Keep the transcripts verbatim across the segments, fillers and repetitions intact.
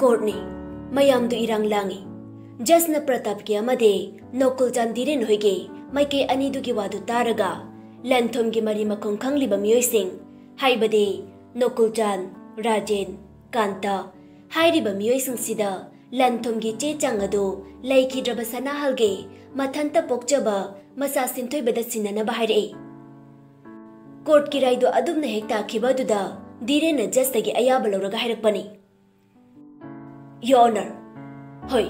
ꯀꯣꯔꯠꯅꯤ꯫ ꯃꯌꯥꯝꯗꯨ ꯏꯔꯥꯡ ꯂꯥꯡꯏ꯫ ꯖꯁꯅ ꯄ꯭ꯔꯇꯥꯞꯀꯤ ꯑꯃꯗꯤ ꯅꯣꯀꯨꯜꯆꯥꯟ ꯙꯤꯔꯦꯟ ꯍꯣꯏꯒꯤ ꯃꯥꯏꯀꯩ ꯑꯅꯤꯗꯨꯒꯤ ꯋꯥꯗꯨ ꯇꯥꯔꯒ ꯂꯟ ꯊꯨꯝꯒꯤ ꯃꯔꯤ ꯃꯈꯣꯡ ꯈꯪꯂꯤꯕ ꯃꯤꯑꯣꯏꯁꯤꯡ, ꯍꯥꯏꯕꯗꯤ ꯅꯣꯀꯨꯜꯆꯥꯟ, ꯔꯥꯖꯦꯟ, ꯀꯥꯟꯇ ꯍꯥꯏꯔꯤꯕ ꯃꯤꯑꯣꯏꯁꯤꯡꯁꯤꯗ ꯂꯟ ꯊꯨꯝꯒꯤ ꯆꯦ ꯆꯥꯡ ꯑꯗꯨ ꯂꯩꯈꯤꯗ꯭ꯔꯕ ꯁꯅꯥꯍꯜꯒꯤ ꯃꯊꯟꯇ ꯄꯣꯛꯆꯕ ꯃꯆꯥ ꯁꯤꯟꯊꯣꯏꯕꯗ ꯁꯤꯟꯅꯅꯕ ꯍꯥꯏꯔꯛꯏ꯫ ꯀꯣꯔꯠꯀꯤ ꯔꯥꯏꯗꯨ ꯑꯗꯨꯝꯅ ꯍꯦꯛ ꯇꯥꯈꯤꯕ ꯑꯗꯨꯗ ꯙꯤꯔꯦꯟꯅ ꯖꯁꯇꯒꯤ ꯑꯌꯥꯕ ꯂꯧꯔꯒ ꯍꯥꯏꯔꯛꯄꯅꯤ꯫ Your Honor, ꯍꯣꯏ,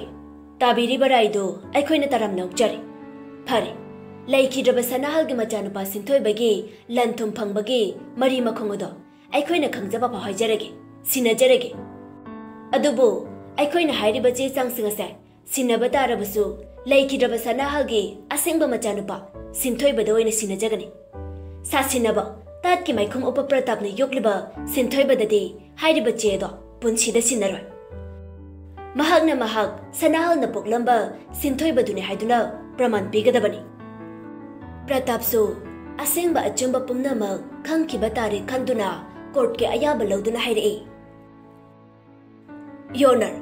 ꯇꯥꯕꯤꯔꯤꯕ ꯔꯥꯏꯗꯨ ꯑꯩꯈꯣꯏꯅ ꯇꯔꯥꯝꯅ ꯑꯣꯛꯆꯔꯤ꯫ ꯐꯔꯦ, ꯂꯩꯈꯤꯗ꯭ꯔꯕ ꯁꯅꯥꯍꯜꯒꯤ ꯃꯆꯥꯅꯨꯄꯥ ꯁꯤꯟꯊꯣꯏꯕꯒꯤ ꯂꯟ ꯊꯨꯝ ꯐꯪꯕꯒꯤ ꯃꯔꯤ ꯃꯈꯣꯡ ꯑꯗꯣ ꯑꯩꯈꯣꯏꯅ ꯈꯪꯖꯕ ꯐꯥꯎ ꯍꯥꯏꯖꯔꯒꯦ, ꯁꯤꯟꯅꯖꯔꯒꯦ꯫ ꯑꯗꯨꯕꯨ ꯑꯩꯈꯣꯏꯅ ꯍꯥꯏꯔꯤꯕ ꯆꯦ ꯆꯥꯡꯁꯤꯡ ꯑꯁꯦ ꯁꯤꯟꯅꯕ ꯇꯥꯔꯕꯁꯨ ꯂꯩꯈꯤꯗ꯭ꯔꯕ ꯁꯅꯥꯍꯜꯒꯤ ꯑꯁꯦꯡꯕ ꯃꯆꯥꯅꯨꯄꯥ ꯁꯤꯟꯊꯣꯏꯕꯗ ꯑꯣꯏꯅ ꯁꯤꯟꯅꯖꯒꯅꯤ꯫ ꯁꯥꯁꯤꯟꯅꯕ ꯇꯥꯠꯀꯤ ꯃꯥꯏꯈꯨꯝ ꯎꯞꯄ ꯄ꯭ꯔꯇꯥꯞꯅ ꯌꯣꯛꯂꯤꯕ ꯁꯤꯟꯊꯣꯏꯕꯗꯗꯤ ꯍꯥꯏꯔꯤꯕ ꯆꯦ ꯑꯗꯣ ꯄꯨꯟꯁꯤꯗ ꯁꯤꯟꯅꯔꯣꯏ꯫ ꯃꯍꯥꯛꯅ ꯃꯍꯥꯛ ꯁꯅꯥꯍꯜꯅ ꯄꯣꯛꯂꯝꯕ ꯁꯤꯟꯊꯣꯏꯕꯗꯨꯅꯤ ꯍꯥꯏꯗꯨꯅ ꯄ꯭ꯔꯃꯥꯟ ꯄꯤꯒꯗꯕꯅꯤ꯫ ꯄ꯭ꯔꯇꯥꯞꯁꯨ ꯑꯁꯦꯡꯕ ꯑꯆꯨꯝꯕ ꯄꯨꯝꯅꯃꯛ ꯈꯪꯈꯤꯕ ꯇꯥꯔꯦ ꯈꯟꯗꯨꯅ ꯀꯣꯔꯠꯀꯤ ꯑꯌꯥꯕ ꯂꯧꯗꯨꯅ ꯍꯥꯏꯔꯛꯏ꯫ Your Honor,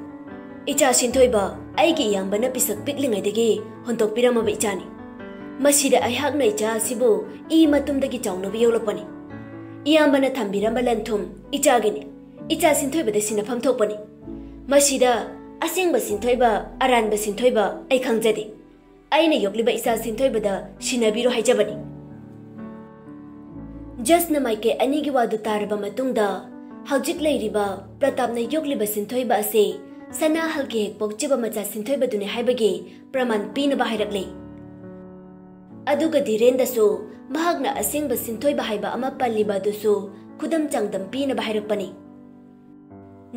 ꯏꯆꯥ ꯁꯤꯟꯊꯣꯏꯕ ꯑꯩꯒꯤ ꯏꯌꯥꯝꯕꯅ ꯄꯤꯁꯛ ꯄꯤꯛꯂꯤꯉꯩꯗꯒꯤ ꯍꯨꯟꯗꯣꯛꯄꯤꯔꯝꯃꯕ ꯏꯆꯥꯅꯤ꯫ ꯃꯁꯤꯗ ꯑꯩꯍꯥꯛꯅ ꯏꯆꯥ ꯑꯁꯤꯕꯨ ꯏ ꯃꯇꯨꯝꯗꯒꯤ ꯆꯥꯎꯅꯕ ꯌꯣꯛꯂꯛꯄꯅꯤ꯫ ꯏꯌꯥꯝꯕꯅ ꯊꯝꯕꯤꯔꯝꯕ ꯂꯟ ꯊꯨꯝ ꯏꯆꯥꯒꯤꯅꯤ꯫ ꯏꯆꯥ ꯁꯤꯟꯊꯣꯏꯕꯗ ꯁꯤꯟꯅꯐꯝ ꯊꯣꯛꯄꯅꯤ꯫ ꯃꯁꯤꯗ ꯑꯁꯦꯡꯕ ꯁꯤꯟꯊꯣꯏꯕ, ꯑꯔꯥꯟꯕ ꯁꯤꯟꯊꯣꯏꯕ ꯑꯩ ꯈꯪꯖꯗꯦ꯫ ꯑꯩꯅ ꯌꯣꯛꯂꯤꯕ ꯏꯆꯥ ꯁꯤꯟꯊꯣꯏꯕꯗ ꯁꯤꯟꯅꯕꯤꯔꯣ ꯍꯥꯏꯖꯕꯅꯤ꯫ ꯖꯁꯅ ꯃꯥꯏꯀꯩ ꯑꯅꯤꯒꯤ ꯋꯥꯗꯨ ꯇꯥꯔꯕ ꯃꯇꯨꯡꯗ, ꯍꯧꯖꯤꯛ ꯂꯩꯔꯤꯕ ꯄ꯭ꯔꯇꯥꯞꯅ ꯌꯣꯛꯂꯤꯕ ꯁꯤꯟꯊꯣꯏꯕ ꯑꯁꯤ ꯁꯅꯥꯍꯜꯒꯤ ꯍꯦꯛ ꯄꯣꯛꯆꯕ ꯃꯆꯥ ꯁꯤꯟꯊꯣꯏꯕꯗꯨꯅꯤ ꯍꯥꯏꯕꯒꯤ ꯄ꯭ꯔꯃꯥꯟ ꯄꯤꯅꯕ ꯍꯥꯏꯔꯛꯂꯤ꯫ ꯑꯗꯨꯒ ꯙꯤꯔꯦꯟꯗꯁꯨ ꯃꯍꯥꯛꯅ ꯑꯁꯦꯡꯕ ꯁꯤꯟꯊꯣꯏꯕ ꯍꯥꯏꯕ ꯑꯃ ꯄꯜꯂꯤꯕ ꯑꯗꯨꯁꯨ ꯈꯨꯗꯝ ꯆꯥꯡꯗꯝ ꯄꯤꯅꯕ ꯍꯥꯏꯔꯛꯄꯅꯤ꯫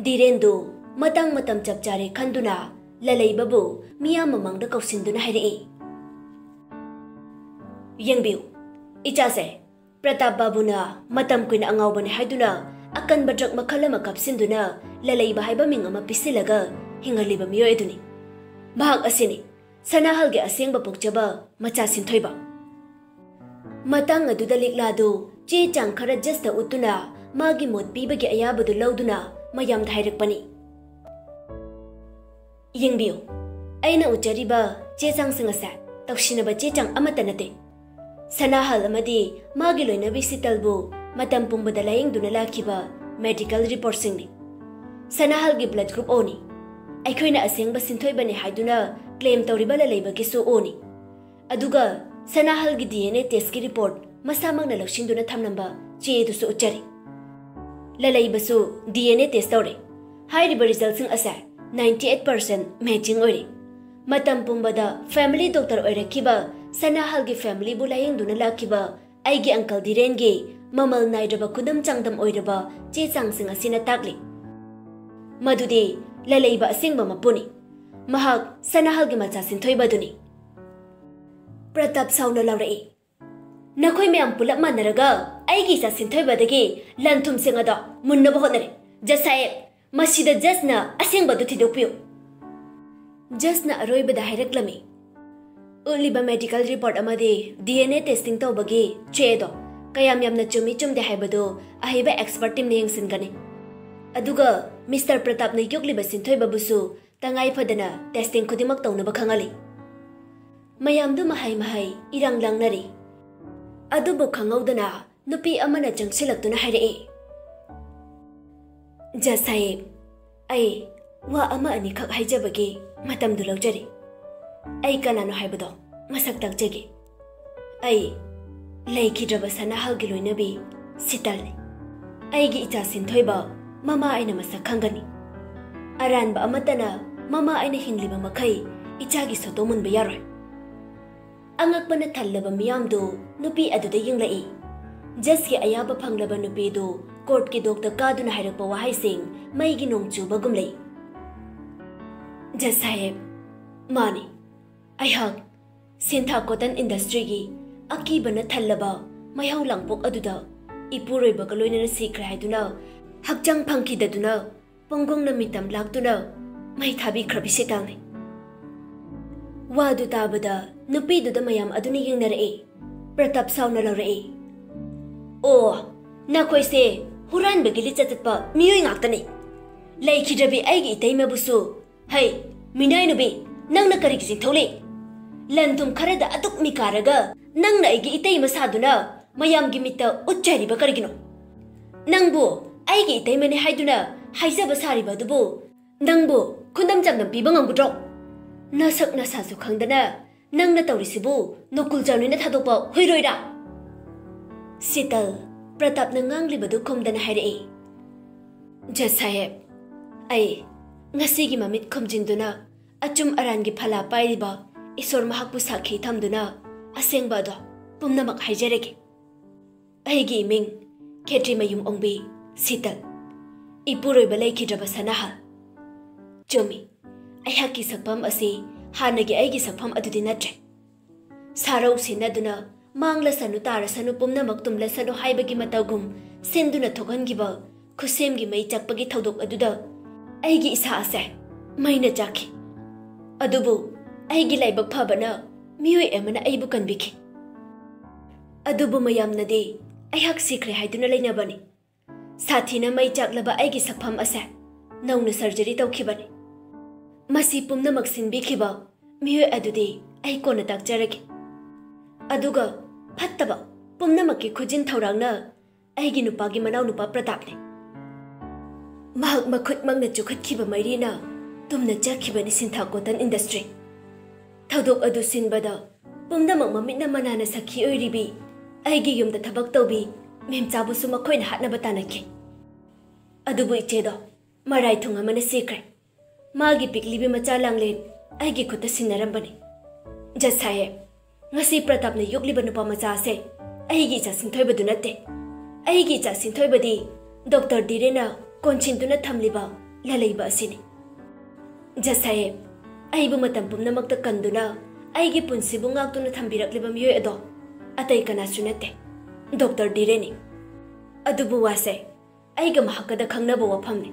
ꯙꯤꯔꯦꯟꯗꯨ ꯃꯇꯥꯡ ꯃꯇꯝ ꯆꯞ ꯆꯥꯔꯦ ꯈꯟꯗꯨꯅ ꯂꯂꯩꯕꯕꯨ ꯃꯤꯌꯥꯝ ꯃꯃꯥꯡꯗ ꯀꯧꯁꯤꯟꯗꯨꯅ ꯍꯥꯏꯔꯛꯏ, "ꯌꯦꯡꯕꯤꯌꯨ, ꯏꯆꯥꯁꯦ, ꯄ꯭ꯔꯇꯥꯞ ꯕꯥꯕꯨꯅ ꯃꯇꯝ ꯀꯨꯏꯅ ꯑꯉꯥꯎꯕꯅꯤ ꯍꯥꯏꯗꯨꯅ ꯑꯀꯟꯕ ꯗ꯭ꯔꯒ ꯃꯈꯜ ꯑꯃ ꯀꯥꯞꯁꯤꯟꯗꯨꯅ ꯂꯂꯩꯕ ꯍꯥꯏꯕ ꯃꯤꯡ ꯑꯃ ꯄꯤꯁꯤꯜꯂꯒ ꯍꯤꯡꯍꯜꯂꯤꯕ ꯃꯤꯑꯣꯏ ꯑꯗꯨꯅꯤ꯫ ꯃꯍꯥꯛ ꯑꯁꯤꯅꯤ ꯁꯅꯥꯍꯜꯒꯤ ꯑꯁꯦꯡꯕ ꯄꯣꯛꯆꯕ ꯃꯆꯥ ꯁꯤꯟꯊꯣꯏꯕ꯫" ꯃꯇꯥꯡ ꯑꯗꯨꯗ ꯂꯤꯛꯂꯥꯗꯨ ꯆꯦ ꯆꯥꯡ ꯈꯔ ꯖꯁꯇ ꯎꯠꯇꯨꯅ ꯃꯥꯒꯤ ꯃꯣꯠ ꯄꯤꯕꯒꯤ ꯑꯌꯥꯕꯗꯨ ꯂꯧꯗꯨꯅ ꯃꯌꯥꯝꯗ ꯍꯥꯏꯔꯛꯄꯅꯤ꯫ ꯌꯦꯡꯕꯤꯌꯨ, ꯑꯩꯅ ꯎꯠꯆꯔꯤꯕ ꯆꯦ ꯆꯥꯡꯁꯤꯡ ꯑꯁꯦ ꯇꯧꯁꯤꯟꯅꯕ ꯆꯦ ꯆꯥꯡ ꯑꯃꯠꯇ ꯅꯠꯇꯦ꯫ ꯁꯅꯥꯍꯜ ꯑꯃꯗꯤ ꯃꯥꯒꯤ ꯂꯣꯏꯅꯕꯤ ꯁꯤꯇꯜꯕꯨ ꯃꯇꯝ ꯄꯨꯝꯕꯗ ꯂꯥꯌꯦꯡꯗꯨꯅ ꯂꯥꯛꯈꯤꯕ ꯃꯦꯗꯤꯀꯦꯜ ꯔꯤꯄꯣꯔꯠꯁꯤꯡꯅꯤ꯫ ꯁꯅꯥꯍꯜꯒꯤ ꯕ꯭ꯂꯗ ꯒ꯭ꯔꯨꯞ ꯑꯣꯅꯤ꯫ ꯑꯩꯈꯣꯏꯅ ꯑꯁꯦꯡꯕ ꯁꯤꯟꯊꯣꯏꯕꯅꯤ ꯍꯥꯏꯗꯨꯅ ꯀ꯭ꯂꯦꯝ ꯇꯧꯔꯤꯕ ꯂꯂꯩꯕꯒꯤꯁꯨ ꯑꯣꯅꯤ꯫ ꯑꯗꯨꯒ ꯁꯅꯥꯍꯜꯒꯤ ꯗꯤ ꯑꯦꯟ ꯑꯦ ꯇꯦꯁꯀꯤ ꯔꯤꯄꯣꯔꯠ ꯃꯁꯥꯃꯛꯅ ꯂꯧꯁꯤꯟꯗꯨꯅ ꯊꯝꯂꯝꯕ ꯆꯦ ꯑꯗꯨꯁꯨ ꯎꯠꯆꯔꯤ꯫ ꯂꯂꯩꯕꯁꯨ ꯗꯤ ꯑꯦꯟ ꯑꯦ ꯇꯦꯁ ꯇꯧꯔꯦ꯫ ꯍꯥꯏꯔꯤꯕ ꯔꯤꯖꯜꯠꯁꯤꯡ ꯑꯁꯦ ꯅꯥꯏꯟꯇꯤ ꯑꯩꯠ ꯄꯥꯔꯁꯦꯟ ꯃꯦꯆꯤꯡ ꯑꯣꯏꯔꯦ꯫ ꯃꯇꯝ ꯄꯨꯝꯕꯗ ꯐꯦꯃꯤꯂꯤ ꯗꯣꯛꯇꯔ ꯑꯣꯏꯔꯛꯈꯤꯕ ꯁꯅꯥꯍꯜꯒꯤ ꯐꯦꯃꯤꯂꯤꯕꯨ ꯂꯥꯌꯦꯡꯗꯨꯅ ꯂꯥꯛꯈꯤꯕ ꯑꯩꯒꯤ ꯑꯪꯀꯜ ꯙꯤꯔꯦꯟꯒꯤ ꯃꯃꯜ ꯅꯥꯏꯗ꯭ꯔꯕ ꯈꯨꯗꯝ ꯆꯥꯡꯗꯝ ꯑꯣꯏꯔꯕ ꯆꯦ ꯆꯥꯡꯁꯤꯡ ꯑꯁꯤꯅ ꯇꯥꯛꯂꯤ ꯃꯗꯨꯗꯤ ꯂꯂꯩꯕ ꯑꯁꯦꯡꯕ ꯃꯄꯨꯅꯤ꯫ ꯃꯍꯥꯛ ꯁꯅꯥꯍꯜꯒꯤ ꯃꯆꯥ ꯁꯤꯟꯊꯣꯏꯕ ꯑꯗꯨꯅꯤ꯫ ꯄ꯭ꯔꯇꯥꯞ ꯁꯥꯎꯅ ꯂꯥꯎꯔꯛꯏ, "ꯅꯈꯣꯏ ꯃꯌꯥꯝ ꯄꯨꯂꯞ ꯃꯥꯟꯅꯔꯒ ꯑꯩꯒꯤ ꯏꯆꯥ ꯁꯤꯟꯊꯣꯏꯕꯗꯒꯤ ꯂꯟ ꯊꯨꯝꯁꯤꯡ ꯑꯗꯣ ꯃꯨꯟꯅꯕ ꯍꯣꯠꯅꯔꯦ꯫ ꯖꯖ ꯁꯥꯍꯦꯕ, ꯃꯁꯤꯗ ꯖꯖꯅ ꯑꯁꯦꯡꯕ ꯑꯗꯨ ꯊꯤꯗꯣꯛꯄꯤꯌꯨ꯫" ꯖꯖꯅ ꯑꯔꯣꯏꯕꯗ ꯍꯥꯏꯔꯛꯂꯝꯃꯤ, "ꯎꯠꯂꯤꯕ ꯃꯦꯗꯤꯀꯦꯜ ꯔꯤꯄꯣꯔꯠ ꯑꯃꯗꯤ ꯗꯤ ꯑꯦꯟ ꯑꯦ ꯇꯦꯁꯇꯤꯡ ꯇꯧꯕꯒꯤ ꯆꯦ ꯑꯗꯣ ꯀꯌꯥꯝ ꯌꯥꯝꯅ ꯆꯨꯝꯃꯤ ꯆꯨꯝꯗꯦ ꯍꯥꯏꯕꯗꯨ ꯑꯍꯩꯕ ꯑꯦꯛꯁꯄꯔꯠ ꯇꯤꯝꯅ ꯌꯦꯡꯁꯤꯟꯒꯅꯤ꯫ ꯑꯗꯨꯒ ꯃꯤꯁꯇꯔ ꯄ꯭ꯔꯇꯥꯞꯅ ꯌꯣꯛꯂꯤꯕ ꯁꯤꯟꯊꯣꯏꯕꯕꯨꯁꯨ ꯇꯉꯥꯏ ꯐꯗꯅ ꯇꯦꯁꯇꯤꯡ ꯈꯨꯗꯤꯡꯃꯛ ꯇꯧꯅꯕ ꯈꯪꯍꯜꯂꯤ꯫" ꯃꯌꯥꯝꯗꯨ ꯃꯍꯩ ꯃꯍꯩ ꯏꯔꯥꯡ ꯂꯥꯡꯅꯔꯤ꯫ ꯑꯗꯨꯕꯨ ꯈꯪꯍꯧꯗꯅ ꯅꯨꯄꯤ ꯑꯃꯅ ꯆꯪꯁꯤꯜꯂꯛꯇꯨꯅ ꯍꯥꯏꯔꯛꯏ, "ꯖꯖ ꯁꯥꯍꯦꯕ, ꯑꯩ ꯋꯥ ꯑꯃ ꯑꯅꯤꯈꯛ ꯍꯥꯏꯖꯕꯒꯤ ꯃꯇꯝꯗꯨ ꯂꯧꯖꯔꯤ꯫ ꯑꯩ ꯀꯅꯥꯅꯣ ꯍꯥꯏꯕꯗꯣ ꯃꯁꯛ ꯇꯥꯛꯆꯒꯦ꯫ ꯑꯩ ꯂꯩꯈꯤꯗ꯭ꯔꯕ ꯁꯅꯥꯍꯜꯒꯤ ꯂꯣꯏꯅꯕꯤ ꯁꯤꯇꯜꯅꯤ꯫ ꯑꯩꯒꯤ ꯏꯆꯥ ꯁꯤꯟꯊꯣꯏꯕ ꯃꯃꯥ ꯑꯩꯅ ꯃꯁꯛ ꯈꯪꯒꯅꯤ꯫ ꯑꯔꯥꯟꯕ ꯑꯃꯠꯇꯅ ꯃꯃꯥ ꯑꯩꯅ ꯍꯤꯡꯂꯤꯕ ꯃꯈꯩ ꯏꯆꯥꯒꯤ ꯁꯣꯇꯣ ꯃꯨꯟꯕ ꯌꯥꯔꯣꯏ꯫" ꯑꯉꯛꯄꯅ ꯊꯜꯂꯕ ꯃꯤꯌꯥꯝꯗꯨ ꯅꯨꯄꯤ ꯑꯗꯨꯗ ꯌꯦꯡꯂꯛꯏ꯫ ꯖꯖꯀꯤ ꯑꯌꯥꯕ ꯐꯪꯂꯕ ꯅꯨꯄꯤꯗꯨ ꯀꯣꯔꯠꯀꯤ ꯗꯣꯛꯇ ꯀꯥꯗꯨꯅ ꯍꯥꯏꯔꯛꯄ ꯋꯥꯍꯩꯁꯤꯡ ꯃꯩꯒꯤ ꯅꯣꯡ ꯆꯨꯕꯒꯨꯝ ꯂꯩ꯫ "ꯖꯖ ꯁꯥꯍꯦꯕ, ꯃꯥꯅꯤ, ꯑꯩꯍꯥꯛ ꯁꯤꯟꯊꯥ ꯀꯣꯇꯟ ꯏꯟꯗꯁꯇ꯭ꯔꯤꯒꯤ ꯑꯀꯤꯕꯅ ꯊꯜꯂꯕ ꯃꯩꯍꯧ ꯂꯥꯡꯄꯣꯛ ꯑꯗꯨꯗ ꯏꯄꯨꯔꯣꯏꯕꯒ ꯂꯣꯏꯅꯅ ꯁꯤꯈ꯭ꯔꯦ ꯍꯥꯏꯗꯨꯅ ꯍꯛꯆꯥꯡ ꯐꯪꯈꯤꯗꯗꯨꯅ ꯄꯨꯡꯒꯣꯡꯅ ꯃꯤꯇꯝ ꯂꯥꯛꯇꯨꯅ ꯃꯩ ꯊꯥꯕꯤꯈ꯭ꯔꯕꯤ ꯁꯤꯇꯜꯅꯤ꯫" ꯋꯥꯗꯨ ꯇꯥꯕꯗ ꯅꯨꯄꯤꯗꯨꯗ ꯃꯌꯥꯝ ꯑꯗꯨꯅ ꯌꯦꯡꯅꯔꯛꯏ꯫ ꯄ꯭ꯔꯇꯥꯞ ꯁꯥꯎꯅ ꯂꯧꯔꯛꯏ, "ꯑꯣ, ꯅꯈꯣꯏꯁꯦ ꯍꯨꯔꯥꯟꯕꯒꯤ ꯂꯤꯆꯠ ꯆꯠꯄ ꯃꯤꯑꯣꯏ ꯉꯥꯛꯇꯅꯤ꯫ ꯂꯩꯈꯤꯗ꯭ꯔꯕꯤ ꯑꯩꯒꯤ ꯏꯇꯩꯃꯕꯨꯁꯨ, ꯍꯩ, ꯃꯤꯅꯥꯏ ꯅꯨꯄꯤ, ꯅꯪꯅ ꯀꯔꯤꯒꯤ ꯆꯤꯡꯊꯧꯂꯤ? ꯂꯟ ꯊꯨꯝ ꯈꯔꯗ ꯑꯗꯨꯛ ꯃꯤꯀꯥꯔꯒ ꯅꯪꯅ ꯑꯩꯒꯤ ꯏꯇꯩꯃ ꯁꯥꯗꯨꯅ ꯃꯌꯥꯝꯒꯤ ꯃꯤꯠꯇ ꯎꯠꯆꯔꯤꯕ ꯀꯔꯤꯒꯤꯅꯣ? ꯅꯪꯕꯨ ꯑꯩꯒꯤ ꯏꯇꯩꯃꯅꯤ ꯍꯥꯏꯗꯨꯅ ꯍꯥꯏꯖꯕ ꯁꯥꯔꯤꯕ ꯑꯗꯨꯕꯨ ꯅꯪꯕꯨ ꯈꯨꯗꯝ ꯆꯥꯡꯗꯝ ꯄꯤꯕ ꯉꯝꯒꯗ꯭ꯔꯣ? ꯅꯁꯛ ꯅꯁꯥꯁꯨ ꯈꯪꯗꯅ ꯅꯪꯅ ꯇꯧꯔꯤꯁꯤꯕꯨ ꯅꯣꯀꯨꯜ ꯆꯥꯎꯅꯤꯅ ꯊꯥꯗꯣꯛꯄ ꯍꯨꯏꯔꯣꯏꯔꯥ? ꯁꯤꯇꯜ, ꯄ꯭ꯔꯇꯥꯞꯅ ꯉꯥꯡꯂꯤꯕꯗꯨ ꯈꯨꯝꯗꯅ ꯍꯥꯏꯔꯛꯏ, "ꯖꯖ ꯁꯥꯍꯦꯕ, ꯑꯩ ꯉꯁꯤꯒꯤ ꯃꯃꯤꯠ ꯈꯨꯝꯖꯤꯟꯗꯨꯅ ꯑꯆꯨꯝ ꯑꯔꯥꯟꯒꯤ ꯐꯂꯥ ꯄꯥꯏꯔꯤꯕ ꯏꯁꯣꯔ ꯃꯍꯥꯛꯄꯨ ꯁꯥꯈꯤ ꯊꯝꯗꯨꯅ ꯑꯁꯦꯡꯕ ꯑꯗꯣ ꯄꯨꯝꯅꯃꯛ ꯍꯥꯏꯖꯔꯒꯦ꯫ ꯑꯩꯒꯤ ꯏꯃꯤꯡ ꯈꯦꯇ꯭ꯔꯤꯃꯌꯨꯝ ꯑꯣꯡꯕꯤ ꯁꯤꯇꯜ, ꯏꯄꯨꯔꯣꯏꯕ ꯂꯩꯈꯤꯗ꯭ꯔꯕ ꯁꯅꯥꯍꯜ꯫ ꯆꯨꯝꯃꯤ, ꯑꯩꯍꯥꯛꯀꯤ ꯁꯛꯐꯝ ꯑꯁꯤ ꯍꯥꯟꯅꯒꯤ ꯑꯩꯒꯤ ꯁꯛꯐꯝ ꯑꯗꯨꯗꯤ ꯅꯠꯇ꯭ꯔꯦ꯫ ꯁꯥꯔꯧ ꯁꯤꯟꯅꯗꯨꯅ ꯃꯥꯡꯂꯁꯅꯨ ꯇꯥꯔꯁꯅꯨ ꯄꯨꯝꯅꯃꯛ ꯇꯨꯝꯂꯁꯅꯨ ꯍꯥꯏꯕꯒꯤ ꯃꯇꯧꯒꯨꯝ ꯁꯤꯟꯗꯨꯅ ꯊꯣꯛꯍꯟꯈꯤꯕ ꯈꯨꯠꯁꯦꯝꯒꯤ ꯃꯩ ꯆꯥꯛꯄꯒꯤ ꯊꯧꯗꯣꯛ ꯑꯗꯨꯗ ꯑꯩꯒꯤ ꯏꯁꯥ ꯑꯁꯦ ꯃꯩꯅ ꯆꯥꯛꯈꯤ꯫ ꯑꯗꯨꯕꯨ ꯑꯩꯒꯤ ꯂꯥꯏꯕꯛ ꯐꯕꯅ ꯃꯤꯑꯣꯏ ꯑꯃꯅ ꯑꯩꯕꯨ ꯀꯟꯕꯤꯈꯤ꯫ ꯑꯗꯨꯕꯨ ꯃꯌꯥꯝꯅꯗꯤ ꯑꯩꯍꯥꯛ ꯁꯤꯈ꯭ꯔꯦ ꯍꯥꯏꯗꯨꯅ ꯂꯩꯅꯕꯅꯤ꯫ ꯁꯥꯊꯤꯅ ꯃꯩ ꯆꯥꯛꯂꯕ ꯑꯩꯒꯤ ꯁꯛꯐꯝ ꯑꯁꯦ ꯅꯧꯅ ꯁꯔꯖꯔꯤ ꯇꯧꯈꯤꯕꯅꯤ꯫ ꯃꯁꯤ ꯄꯨꯝꯅꯃꯛ ꯁꯤꯟꯕꯤꯈꯤꯕ ꯃꯤꯑꯣꯏ ꯑꯗꯨꯗꯤ ꯑꯩ ꯀꯣꯟꯅ ꯇꯥꯛꯆꯔꯒꯦ꯫ ꯑꯗꯨꯒ ꯐꯠꯇꯕ ꯄꯨꯝꯅꯃꯛꯀꯤ ꯈꯨꯖꯤꯟ ꯊꯧꯔꯥꯡꯅ ꯑꯩꯒꯤ ꯅꯨꯄꯥꯒꯤ ꯃꯅꯥꯎꯅꯨꯄꯥ ꯄ꯭ꯔꯇꯥꯞꯅꯤ꯫ ꯃꯍꯥꯛ ꯃꯈꯨꯠꯃꯛꯅ ꯆꯨꯈꯠꯈꯤꯕ ꯃꯩꯔꯤꯅ ꯇꯨꯝꯅ ꯆꯠꯈꯤꯕꯅꯤ ꯁꯤꯟꯊꯥ ꯀꯣꯇꯟ ꯏꯟꯗꯁꯇ꯭ꯔꯤ꯫ ꯊꯧꯗꯣꯛ ꯑꯗꯨ ꯁꯤꯟꯕꯗ ꯄꯨꯝꯅꯃꯛ ꯃꯃꯤꯠꯅ ꯃꯅꯥꯅ ꯁꯛꯈꯤ ꯑꯣꯏꯔꯤꯕꯤ ꯑꯩꯒꯤ ꯌꯨꯝꯗ ꯊꯕꯛ ꯇꯧꯕꯤ ꯃꯦꯝꯆꯥꯕꯨꯁꯨ ꯃꯈꯣꯏꯅ ꯍꯥꯠꯅꯕ ꯇꯥꯟꯅꯈꯤ꯫ ꯑꯗꯨꯕꯨ ꯏꯆꯦꯗꯣ ꯃꯔꯥꯏ ꯊꯨꯡ ꯑꯃꯅ ꯁꯤꯈ꯭ꯔꯦ꯫ ꯃꯥꯒꯤ ꯄꯤꯛꯂꯤꯕꯤ ꯃꯆꯥ ꯂꯥꯡꯂꯦꯟ ꯑꯩꯒꯤ ꯈꯨꯠꯇ ꯁꯤꯟꯅꯔꯝꯕꯅꯤ꯫ ꯖꯖ ꯁꯥꯍꯦꯕ, ꯉꯁꯤ ꯄ꯭ꯔꯇꯥꯞꯅ ꯌꯣꯛꯂꯤꯕ ꯅꯨꯄꯥ ꯃꯆꯥ ꯑꯁꯦ ꯑꯩꯒꯤ ꯏꯆꯥ ꯁꯤꯡꯊꯣꯏꯕꯗꯨ ꯅꯠꯇꯦ꯫ ꯑꯩꯒꯤ ꯏꯆꯥ ꯁꯤꯡꯊꯣꯏꯕꯗꯤ ꯗꯣꯛꯇꯔ ꯙꯤꯔꯦꯟꯅ ꯀꯣꯟꯁꯤꯟꯗꯨꯅ ꯊꯝꯂꯤꯕ ꯂꯂꯩꯕ ꯑꯁꯤꯅꯤ꯫ ꯖꯖ ꯁꯥꯍꯦꯕ, ꯑꯩꯕꯨ ꯃꯇꯝ ꯄꯨꯝꯅꯃꯛꯇ ꯀꯟꯗꯨꯅ ꯑꯩꯒꯤ ꯄꯨꯟꯁꯤꯕꯨ ꯉꯥꯛꯇꯨꯅ ꯊꯝꯕꯤꯔꯛꯂꯤꯕ ꯃꯤꯑꯣꯏ ꯑꯗꯣ ꯑꯇꯩ ꯀꯅꯥꯁꯨ ꯅꯠꯇꯦ, ꯗꯣꯛꯇꯔ ꯙꯤꯔꯦꯟꯅꯤ꯫ ꯑꯗꯨꯕꯨ ꯋꯥꯁꯦ ꯑꯩꯒ ꯃꯍꯥꯛꯀꯗ ꯈꯪꯅꯕ ꯋꯥꯐꯝꯅꯤ꯫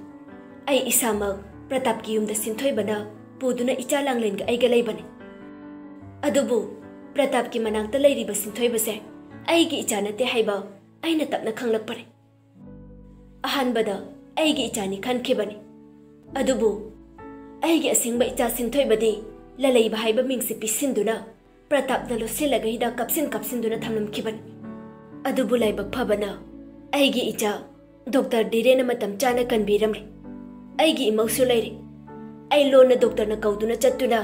ꯑꯩ ꯏꯁꯥꯃꯛ ꯄ꯭ꯔꯇꯥꯞꯀꯤ ꯌꯨꯝꯗ ꯁꯤꯟꯊꯣꯏꯕꯅ ꯄꯨꯗꯨꯅ ꯏꯆꯥ ꯂꯥꯡꯂꯦꯟꯒ ꯑꯩꯒ ꯂꯩꯕꯅꯤ꯫ ꯑꯗꯨꯕꯨ ꯄ꯭ꯔꯇꯥꯞꯀꯤ ꯃꯅꯥꯛꯇ ꯂꯩꯔꯤꯕ ꯁꯤꯟꯊꯣꯏꯕꯁꯦ ꯑꯩꯒꯤ ꯏꯆꯥ ꯅꯠꯇꯦ ꯍꯥꯏꯕ ꯑꯩꯅ ꯇꯞꯅ ꯈꯪꯂꯛꯄꯅꯤ꯫ ꯑꯍꯥꯟꯕꯗ ꯑꯩꯒꯤ ꯏꯆꯥꯅꯤ ꯈꯟꯈꯤꯕꯅꯤ꯫ ꯑꯗꯨꯕꯨ ꯑꯩꯒꯤ ꯑꯁꯦꯡꯕ ꯏꯆꯥ ꯁꯤꯟꯊꯣꯏꯕꯗꯤ ꯂꯂꯩꯕ ꯍꯥꯏꯕ ꯃꯤꯡꯁꯤ ꯄꯤꯁꯤꯟꯗꯨꯅ ꯄ꯭ꯔꯇꯥꯞꯅ ꯂꯣꯠꯁꯤꯜꯂꯒ ꯍꯤꯗꯥꯛ ꯀꯥꯞꯁꯤꯟ ꯀꯥꯞꯁꯤꯟꯗꯨꯅ ꯊꯝꯂꯝꯈꯤꯕꯅꯤ꯫ ꯑꯗꯨꯕꯨ ꯂꯥꯏꯕꯛ ꯐꯕꯅ ꯑꯩꯒꯤ ꯏꯆꯥ ꯗꯣꯛꯇꯔ ꯙꯤꯔꯦꯟꯅ ꯃꯇꯝ ꯆꯥꯅ ꯀꯟꯕꯤꯔꯝꯂꯦ꯫ ꯑꯩꯒꯤ ꯏꯃꯧꯁꯨ ꯂꯩꯔꯦ꯫ ꯑꯩ ꯂꯣꯟꯅ ꯗꯣꯛꯇꯔꯅ ꯀꯧꯗꯨꯅ ꯆꯠꯇꯨꯅ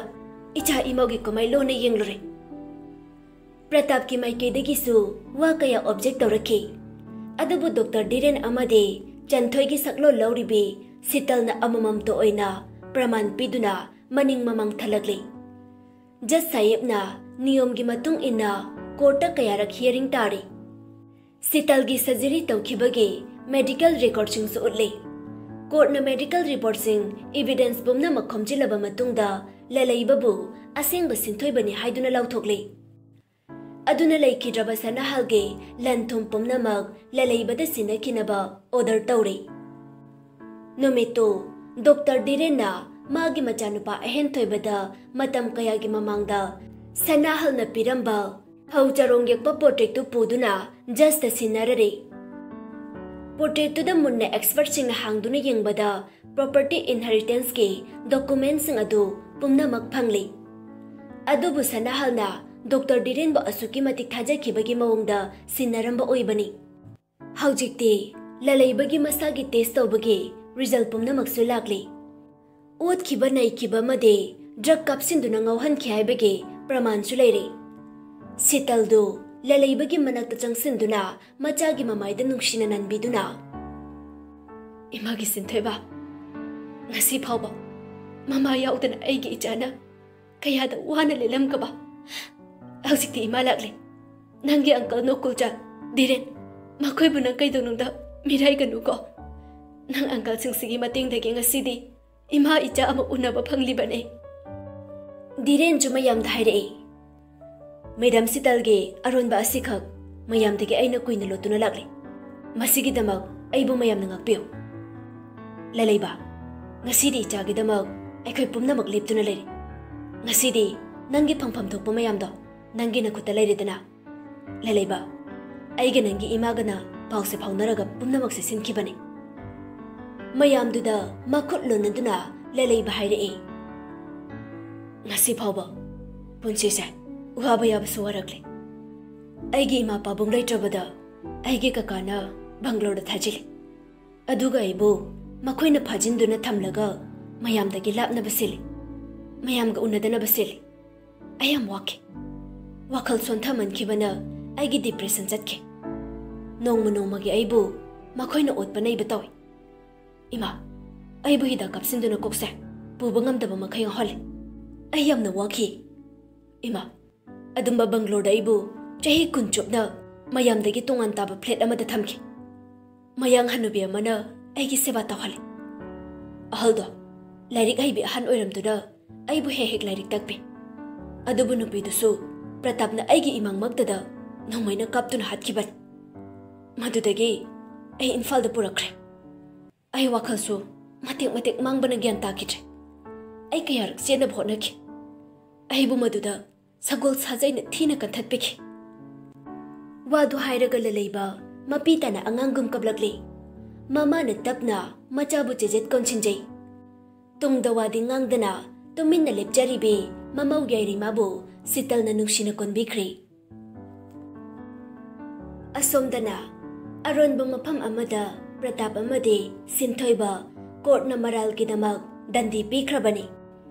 ꯏꯆꯥ ꯏꯃꯧꯒꯤ ꯀꯨꯝꯍꯩ ꯂꯣꯟꯅ ꯌꯦꯡꯂꯨꯔꯦ꯫ ꯄ꯭ꯔꯇꯥꯞꯀꯤ ꯃꯥꯏꯀꯩꯗꯒꯤꯁꯨ ꯋꯥ ꯀꯌꯥ ꯑꯣꯕꯖꯦꯛ ꯇꯧꯔꯛꯈꯤ꯫ ꯑꯗꯨꯕꯨ ꯗꯣꯛꯇꯔ ꯙꯤꯔꯦꯟ ꯑꯃꯗꯤ ꯆꯟꯊꯣꯏꯒꯤ ꯁꯛꯂꯣꯟ ꯂꯧꯔꯤꯕꯤ ꯁꯤꯇꯜꯅ ꯑꯃꯃꯝꯇ ꯑꯣꯏꯅ ꯄ꯭ꯔꯃꯥꯟ ꯄꯤꯗꯨꯅ ꯃꯅꯤꯡ ꯃꯃꯥꯡ ꯊꯜꯂꯛꯂꯤ꯫ ꯖꯖ ꯁꯥꯍꯦꯕꯅ ꯅꯤꯌꯣꯝꯒꯤ ꯃꯇꯨꯡ ꯏꯟꯅ ꯀꯣꯔꯠꯇ ꯀꯌꯥꯔꯛ ꯍꯤꯌꯔꯤꯡ ꯇꯥꯔꯤ꯫ ꯁꯤꯇꯜꯒꯤ ꯁꯔꯖꯔꯤ ꯇꯧꯈꯤꯕꯒꯤ ꯃꯦꯗꯤꯀꯦꯜ ꯔꯦꯀꯣꯔꯗꯁꯤꯡꯁꯨ ꯎꯠꯂꯤ꯫ ꯀꯣꯔꯠꯅ ꯃꯦꯗꯤꯀꯦꯜ ꯔꯤꯄꯣꯔꯠꯁꯤꯡ, ꯏꯕꯤꯗꯦꯟꯁ ꯄꯨꯝꯅꯃꯛ ꯈꯣꯝꯖꯤꯜꯂꯕ ꯃꯇꯨꯡꯗ ꯂꯂꯩꯕꯕꯨ ꯑꯁꯦꯡꯕ ꯁꯤꯟꯊꯣꯏꯕꯅꯤ ꯍꯥꯏꯗꯨꯅ ꯂꯥꯎꯊꯣꯛꯂꯤ꯫ ꯑꯗꯨꯅ ꯂꯩꯈꯤꯗ꯭ꯔꯕ ꯁꯅꯥꯍꯜꯒꯤ ꯂꯟ ꯊꯨꯝ ꯄꯨꯝꯅꯃꯛ ꯂꯂꯩꯕꯗ ꯁꯤꯟꯅꯈꯤꯅꯕ ꯑꯣꯔꯗꯔ ꯇꯧꯔꯤ꯫ ꯅꯨꯃꯤꯠꯇꯨ ꯗꯣꯛꯇꯔ ꯙꯤꯔꯦꯟꯅ ꯃꯥꯒꯤ ꯃꯆꯥꯅꯨꯄꯥ ꯑꯍꯦꯟꯊꯣꯏꯕꯗ ꯃꯇꯝ ꯀꯌꯥꯒꯤ ꯃꯃꯥꯡꯗ ꯁꯅꯥꯍꯜꯅ ꯄꯤꯔꯝꯕ ꯐꯧ ꯆꯔꯣꯡ ꯌꯦꯛꯄ ꯄꯣꯔꯇ꯭ꯔꯦꯠꯇꯨ ꯄꯨꯗꯨꯅ ꯖꯖꯇ ꯁꯤꯟꯅꯔꯔꯦ꯫ ꯄꯣꯔꯇ꯭ꯔꯦꯠꯇꯨꯗ ꯃꯨꯟꯅ ꯑꯦꯛꯁꯄꯔꯠꯁꯤꯡꯅ ꯍꯥꯡꯗꯨꯅ ꯌꯦꯡꯕꯗ ꯄ꯭ꯔꯣꯄꯔꯇꯤ ꯏꯟꯍꯦꯔꯤꯇꯦꯟꯁꯀꯤ ꯗꯣꯀꯨꯃꯦꯟꯠꯁꯤꯡ ꯑꯗꯨ ꯄꯨꯝꯅꯃꯛ ꯐꯪꯂꯤ꯫ ꯑꯗꯨꯕꯨ ꯁꯅꯥꯍꯜꯅ ꯗꯣꯛꯇꯔ ꯙꯤꯔꯦꯟꯕꯨ ꯑꯁꯨꯛꯀꯤ ꯃꯇꯤꯛ ꯊꯥꯖꯈꯤꯕꯒꯤ ꯃꯑꯣꯡꯗ ꯁꯤꯟꯅꯔꯝꯕ ꯑꯣꯏꯕꯅꯤ꯫ ꯍꯧꯖꯤꯛꯇꯤ ꯂꯂꯩꯕꯒꯤ ꯃꯁꯥꯒꯤ ꯇꯦꯁ ꯇꯧꯕꯒꯤ ꯔꯤꯖꯜ ꯄꯨꯝꯅꯃꯛꯁꯨ ꯂꯥꯛꯂꯤ꯫ ꯑꯣꯠꯈꯤꯕ ꯅꯩꯈꯤꯕ ꯑꯃꯗꯤ ꯗ꯭ꯔꯒ ꯀꯥꯞꯁꯤꯟꯗꯨꯅ ꯉꯥꯎꯍꯟꯈꯤ ꯍꯥꯏꯕꯒꯤ ꯄ꯭ꯔꯃꯥꯟꯁꯨ ꯂꯩꯔꯤ꯫ ꯁꯤꯇꯜꯗꯨ ꯂꯂꯩꯕꯒꯤ ꯃꯅꯥꯛꯇ ꯆꯪꯁꯤꯟꯗꯨꯅ ꯃꯆꯥꯒꯤ ꯃꯃꯥꯏꯗ ꯅꯨꯡꯁꯤꯅ ꯅꯟꯕꯤꯗꯨꯅ, "ꯏꯃꯥꯒꯤ ꯁꯤꯟꯊꯣꯏꯕ, ꯉꯁꯤ ꯐꯥꯎꯕ ꯃꯃꯥ ꯌꯥꯎꯗꯅ ꯑꯩꯒꯤ ꯏꯆꯥꯅ ꯀꯌꯥꯗ ꯋꯥꯅ ꯂꯦꯜꯂꯝꯒꯕ꯫ ꯍꯧꯖꯤꯛꯇꯤ ꯏꯃꯥ ꯂꯥꯛꯂꯦ꯫ ꯅꯪꯒꯤ ꯑꯪꯀꯜ ꯅꯣꯀꯨꯜꯆꯥꯟ, ꯙꯤꯔꯦꯟ, ꯃꯈꯣꯏꯕꯨ ꯅꯪ ꯀꯩꯗꯧꯅꯨꯡꯗ ꯃꯤꯔꯥꯏꯒꯅꯨꯀꯣ꯫ ꯅꯪ ꯑꯪꯀꯜꯁꯤꯡꯁꯤꯒꯤ ꯃꯇꯦꯡꯗꯒꯤ ꯉꯁꯤꯗꯤ ꯏꯃꯥ ꯏꯆꯥ ꯑꯃ ꯎꯅꯕ ꯐꯪꯂꯤꯕꯅꯦ꯫" ꯙꯤꯔꯦꯟꯁꯨ ꯃꯌꯥꯝꯗ ꯍꯥꯏꯔꯛꯏ, "ꯃꯦꯗꯥꯝ ꯁꯤꯇꯜꯒꯤ ꯑꯔꯣꯟꯕ ꯑꯁꯤꯈꯛ ꯃꯌꯥꯝꯗꯒꯤ ꯑꯩꯅ ꯀꯨꯏꯅ ꯂꯣꯠꯇꯨꯅ ꯂꯥꯛꯂꯤ꯫ ꯃꯁꯤꯒꯤꯗꯃꯛ ꯑꯩꯕꯨ ꯃꯌꯥꯝꯅ ꯉꯥꯛꯄꯤꯌꯨ꯫ ꯂꯂꯩꯕ, ꯉꯁꯤꯗꯤ ꯏꯆꯥꯒꯤꯗꯃꯛ ꯑꯩꯈꯣꯏ ꯄꯨꯝꯅꯃꯛ ꯂꯦꯞꯇꯨꯅ ꯂꯩꯔꯤ꯫ ꯉꯁꯤꯗꯤ ꯅꯪꯒꯤ ꯐꯪꯐꯝ ꯊꯣꯛꯄ ꯃꯌꯥꯝꯗꯣ ꯅꯪꯒꯤ ꯅꯈꯨꯠꯇ ꯂꯩꯔꯦꯗꯅ꯫ ꯂꯂꯩꯕ, ꯑꯩꯒ ꯅꯪꯒꯤ ꯏꯃꯥꯒꯅ ꯄꯥꯎꯁꯦ ꯐꯥꯎꯅꯔꯒ ꯄꯨꯝꯅꯃꯛꯁꯦ ꯁꯤꯟꯈꯤꯕꯅꯤ꯫" ꯃꯌꯥꯝꯗꯨꯗ ꯃꯈꯨꯠ ꯂꯣꯟꯅꯗꯨꯅ ꯂꯂꯩꯕ ꯍꯥꯏꯔꯛꯏ꯫ "ꯉꯁꯤ ꯐꯥꯎꯕ ꯄꯨꯟꯁꯤꯁꯦ ꯋꯥꯕ ꯌꯥꯕꯁꯨ ꯋꯥꯔꯛꯂꯦ꯫ ꯑꯩꯒꯤ ꯏꯃꯥ ꯄꯥꯕꯨꯡ ꯂꯩꯇ꯭ꯔꯕꯗ ꯑꯩꯒꯤ ꯀꯀꯥꯅ ꯕꯪꯒ꯭ꯂꯣꯔꯗ ꯊꯥꯖꯤꯜꯂꯤ꯫ ꯑꯗꯨꯒ ꯑꯩꯕꯨ ꯃꯈꯣꯏꯅ ꯐꯥꯖꯤꯟꯗꯨꯅ ꯊꯝꯂꯒ ꯃꯌꯥꯝꯗꯒꯤ ꯂꯥꯞꯅꯕ ꯁꯤꯜꯂꯤ, ꯃꯌꯥꯝꯒ ꯎꯅꯗꯅꯕ ꯁꯤꯜꯂꯤ꯫ ꯑꯩ ꯌꯥꯝ ꯋꯥꯈꯤ꯫ ꯋꯥꯈꯜ ꯁꯣꯟꯊꯃꯟꯈꯤꯕꯅ ꯑꯩꯒꯤ ꯗꯤꯄ꯭ꯔꯦꯁꯟ ꯆꯠꯈꯤ꯫ ꯅꯣꯡꯃ ꯅꯣꯡꯃꯒꯤ ꯑꯩꯕꯨ ꯃꯈꯣꯏꯅ ꯑꯣꯠꯄ ꯅꯩꯕ ꯇꯧꯏ꯫ ꯏꯃꯥ, ꯑꯩꯕꯨ ꯍꯤꯗꯥꯛ ꯀꯥꯞꯁꯤꯟꯗꯨꯅ ꯀꯣꯛꯁꯦ ꯄꯨꯕ ꯉꯝꯗꯕ ꯃꯈꯩ ꯉꯥꯎꯍꯜꯂꯦ꯫ ꯑꯩ ꯌꯥꯝꯅ ꯋꯥꯈꯤ꯫ ꯏꯃꯥ, ꯑꯗꯨꯝꯕ ꯕꯪꯒ꯭ꯂꯣꯔꯗ ꯑꯩꯕꯨ ꯆꯍꯤ ꯀꯨꯟ ꯆꯨꯞꯅ ꯃꯌꯥꯝꯗꯒꯤ ꯇꯣꯉꯥꯟ ꯇꯥꯕ ꯐ꯭ꯂꯦꯠ ꯑꯃꯗ ꯊꯝꯈꯤ꯫ ꯃꯌꯥꯡ ꯍꯅꯨꯕꯤ ꯑꯃꯅ ꯑꯩꯒꯤ ꯁꯦꯕꯥ ꯇꯧꯍꯜꯂꯤ꯫ ꯑꯍꯜꯗꯣ ꯂꯥꯏꯔꯤꯛ ꯍꯩꯕꯤ ꯑꯍꯟ ꯑꯣꯏꯔꯝꯗꯨꯅ ꯑꯩꯕꯨ ꯍꯦꯛ ꯍꯦꯛ ꯂꯥꯏꯔꯤꯛ ꯇꯥꯛꯄꯤ꯫ ꯑꯗꯨꯕꯨ ꯅꯨꯄꯤꯗꯨꯁꯨ ꯄ꯭ꯔꯇꯥꯞꯅ ꯑꯩꯒꯤ ꯏꯃꯥꯡꯃꯛꯇꯗ ꯅꯣꯡꯃꯩꯅ ꯀꯥꯞꯇꯨꯅ ꯍꯥꯠꯈꯤꯕꯅꯤ꯫ ꯃꯗꯨꯗꯒꯤ ꯑꯩ ꯏꯝꯐꯥꯜꯗ ꯄꯨꯔꯛꯈ꯭ꯔꯦ꯫ ꯑꯩ ꯋꯥꯈꯜꯁꯨ ꯃꯇꯦꯛ ꯃꯇꯦꯛ ꯃꯥꯡꯕꯅ ꯒ꯭ꯌꯥꯟ ꯇꯥꯈꯤꯗ꯭ꯔꯦ꯫ ꯑꯩ ꯀꯌꯥꯔꯛ ꯆꯦꯟꯅꯕ ꯍꯣꯠꯅꯈꯤ꯫ ꯑꯩꯕꯨ ꯃꯗꯨꯗ ꯁꯒꯣꯜ ꯁꯥꯖꯩꯅ ꯊꯤꯅ ꯀꯟꯊꯠꯄꯤꯈꯤ"꯫ ꯋꯥꯗꯨ ꯍꯥꯏꯔꯒ ꯂꯂꯩꯕ ꯃꯄꯤ ꯇꯥꯅ ꯑꯉꯥꯡꯒꯨꯝ ꯀꯞꯂꯛꯂꯤ꯫ ꯃꯃꯥꯅ ꯇꯞꯅ ꯃꯆꯥꯕꯨ ꯆꯦꯖꯦꯠ ꯀꯣꯟꯁꯤꯟꯖꯩ꯫ ꯇꯨꯡꯗ ꯋꯥꯗꯤ ꯉꯥꯡꯗꯅ ꯇꯨꯃꯤꯟꯅ ꯂꯦꯞꯆꯔꯤꯕꯤ ꯃꯃꯧ ꯌꯥꯏꯔꯤꯃꯥꯕꯨ ꯁꯤꯇꯜꯅ ꯅꯨꯡꯁꯤꯅ ꯀꯣꯟꯕꯤꯈ꯭ꯔꯦ꯫ ꯑꯁꯣꯝꯗꯅ ꯑꯔꯣꯟꯕ ꯃꯐꯝ ꯑꯃꯗ ꯄ꯭ꯔꯇꯥꯞ ꯑꯃꯗꯤ ꯁꯤꯟꯊꯣꯏꯕ ꯀꯣꯔꯠꯅ ꯃꯔꯥꯜꯒꯤꯗꯃꯛ ꯗꯟꯗꯤ ꯄꯤꯈ꯭ꯔꯕꯅꯤ꯫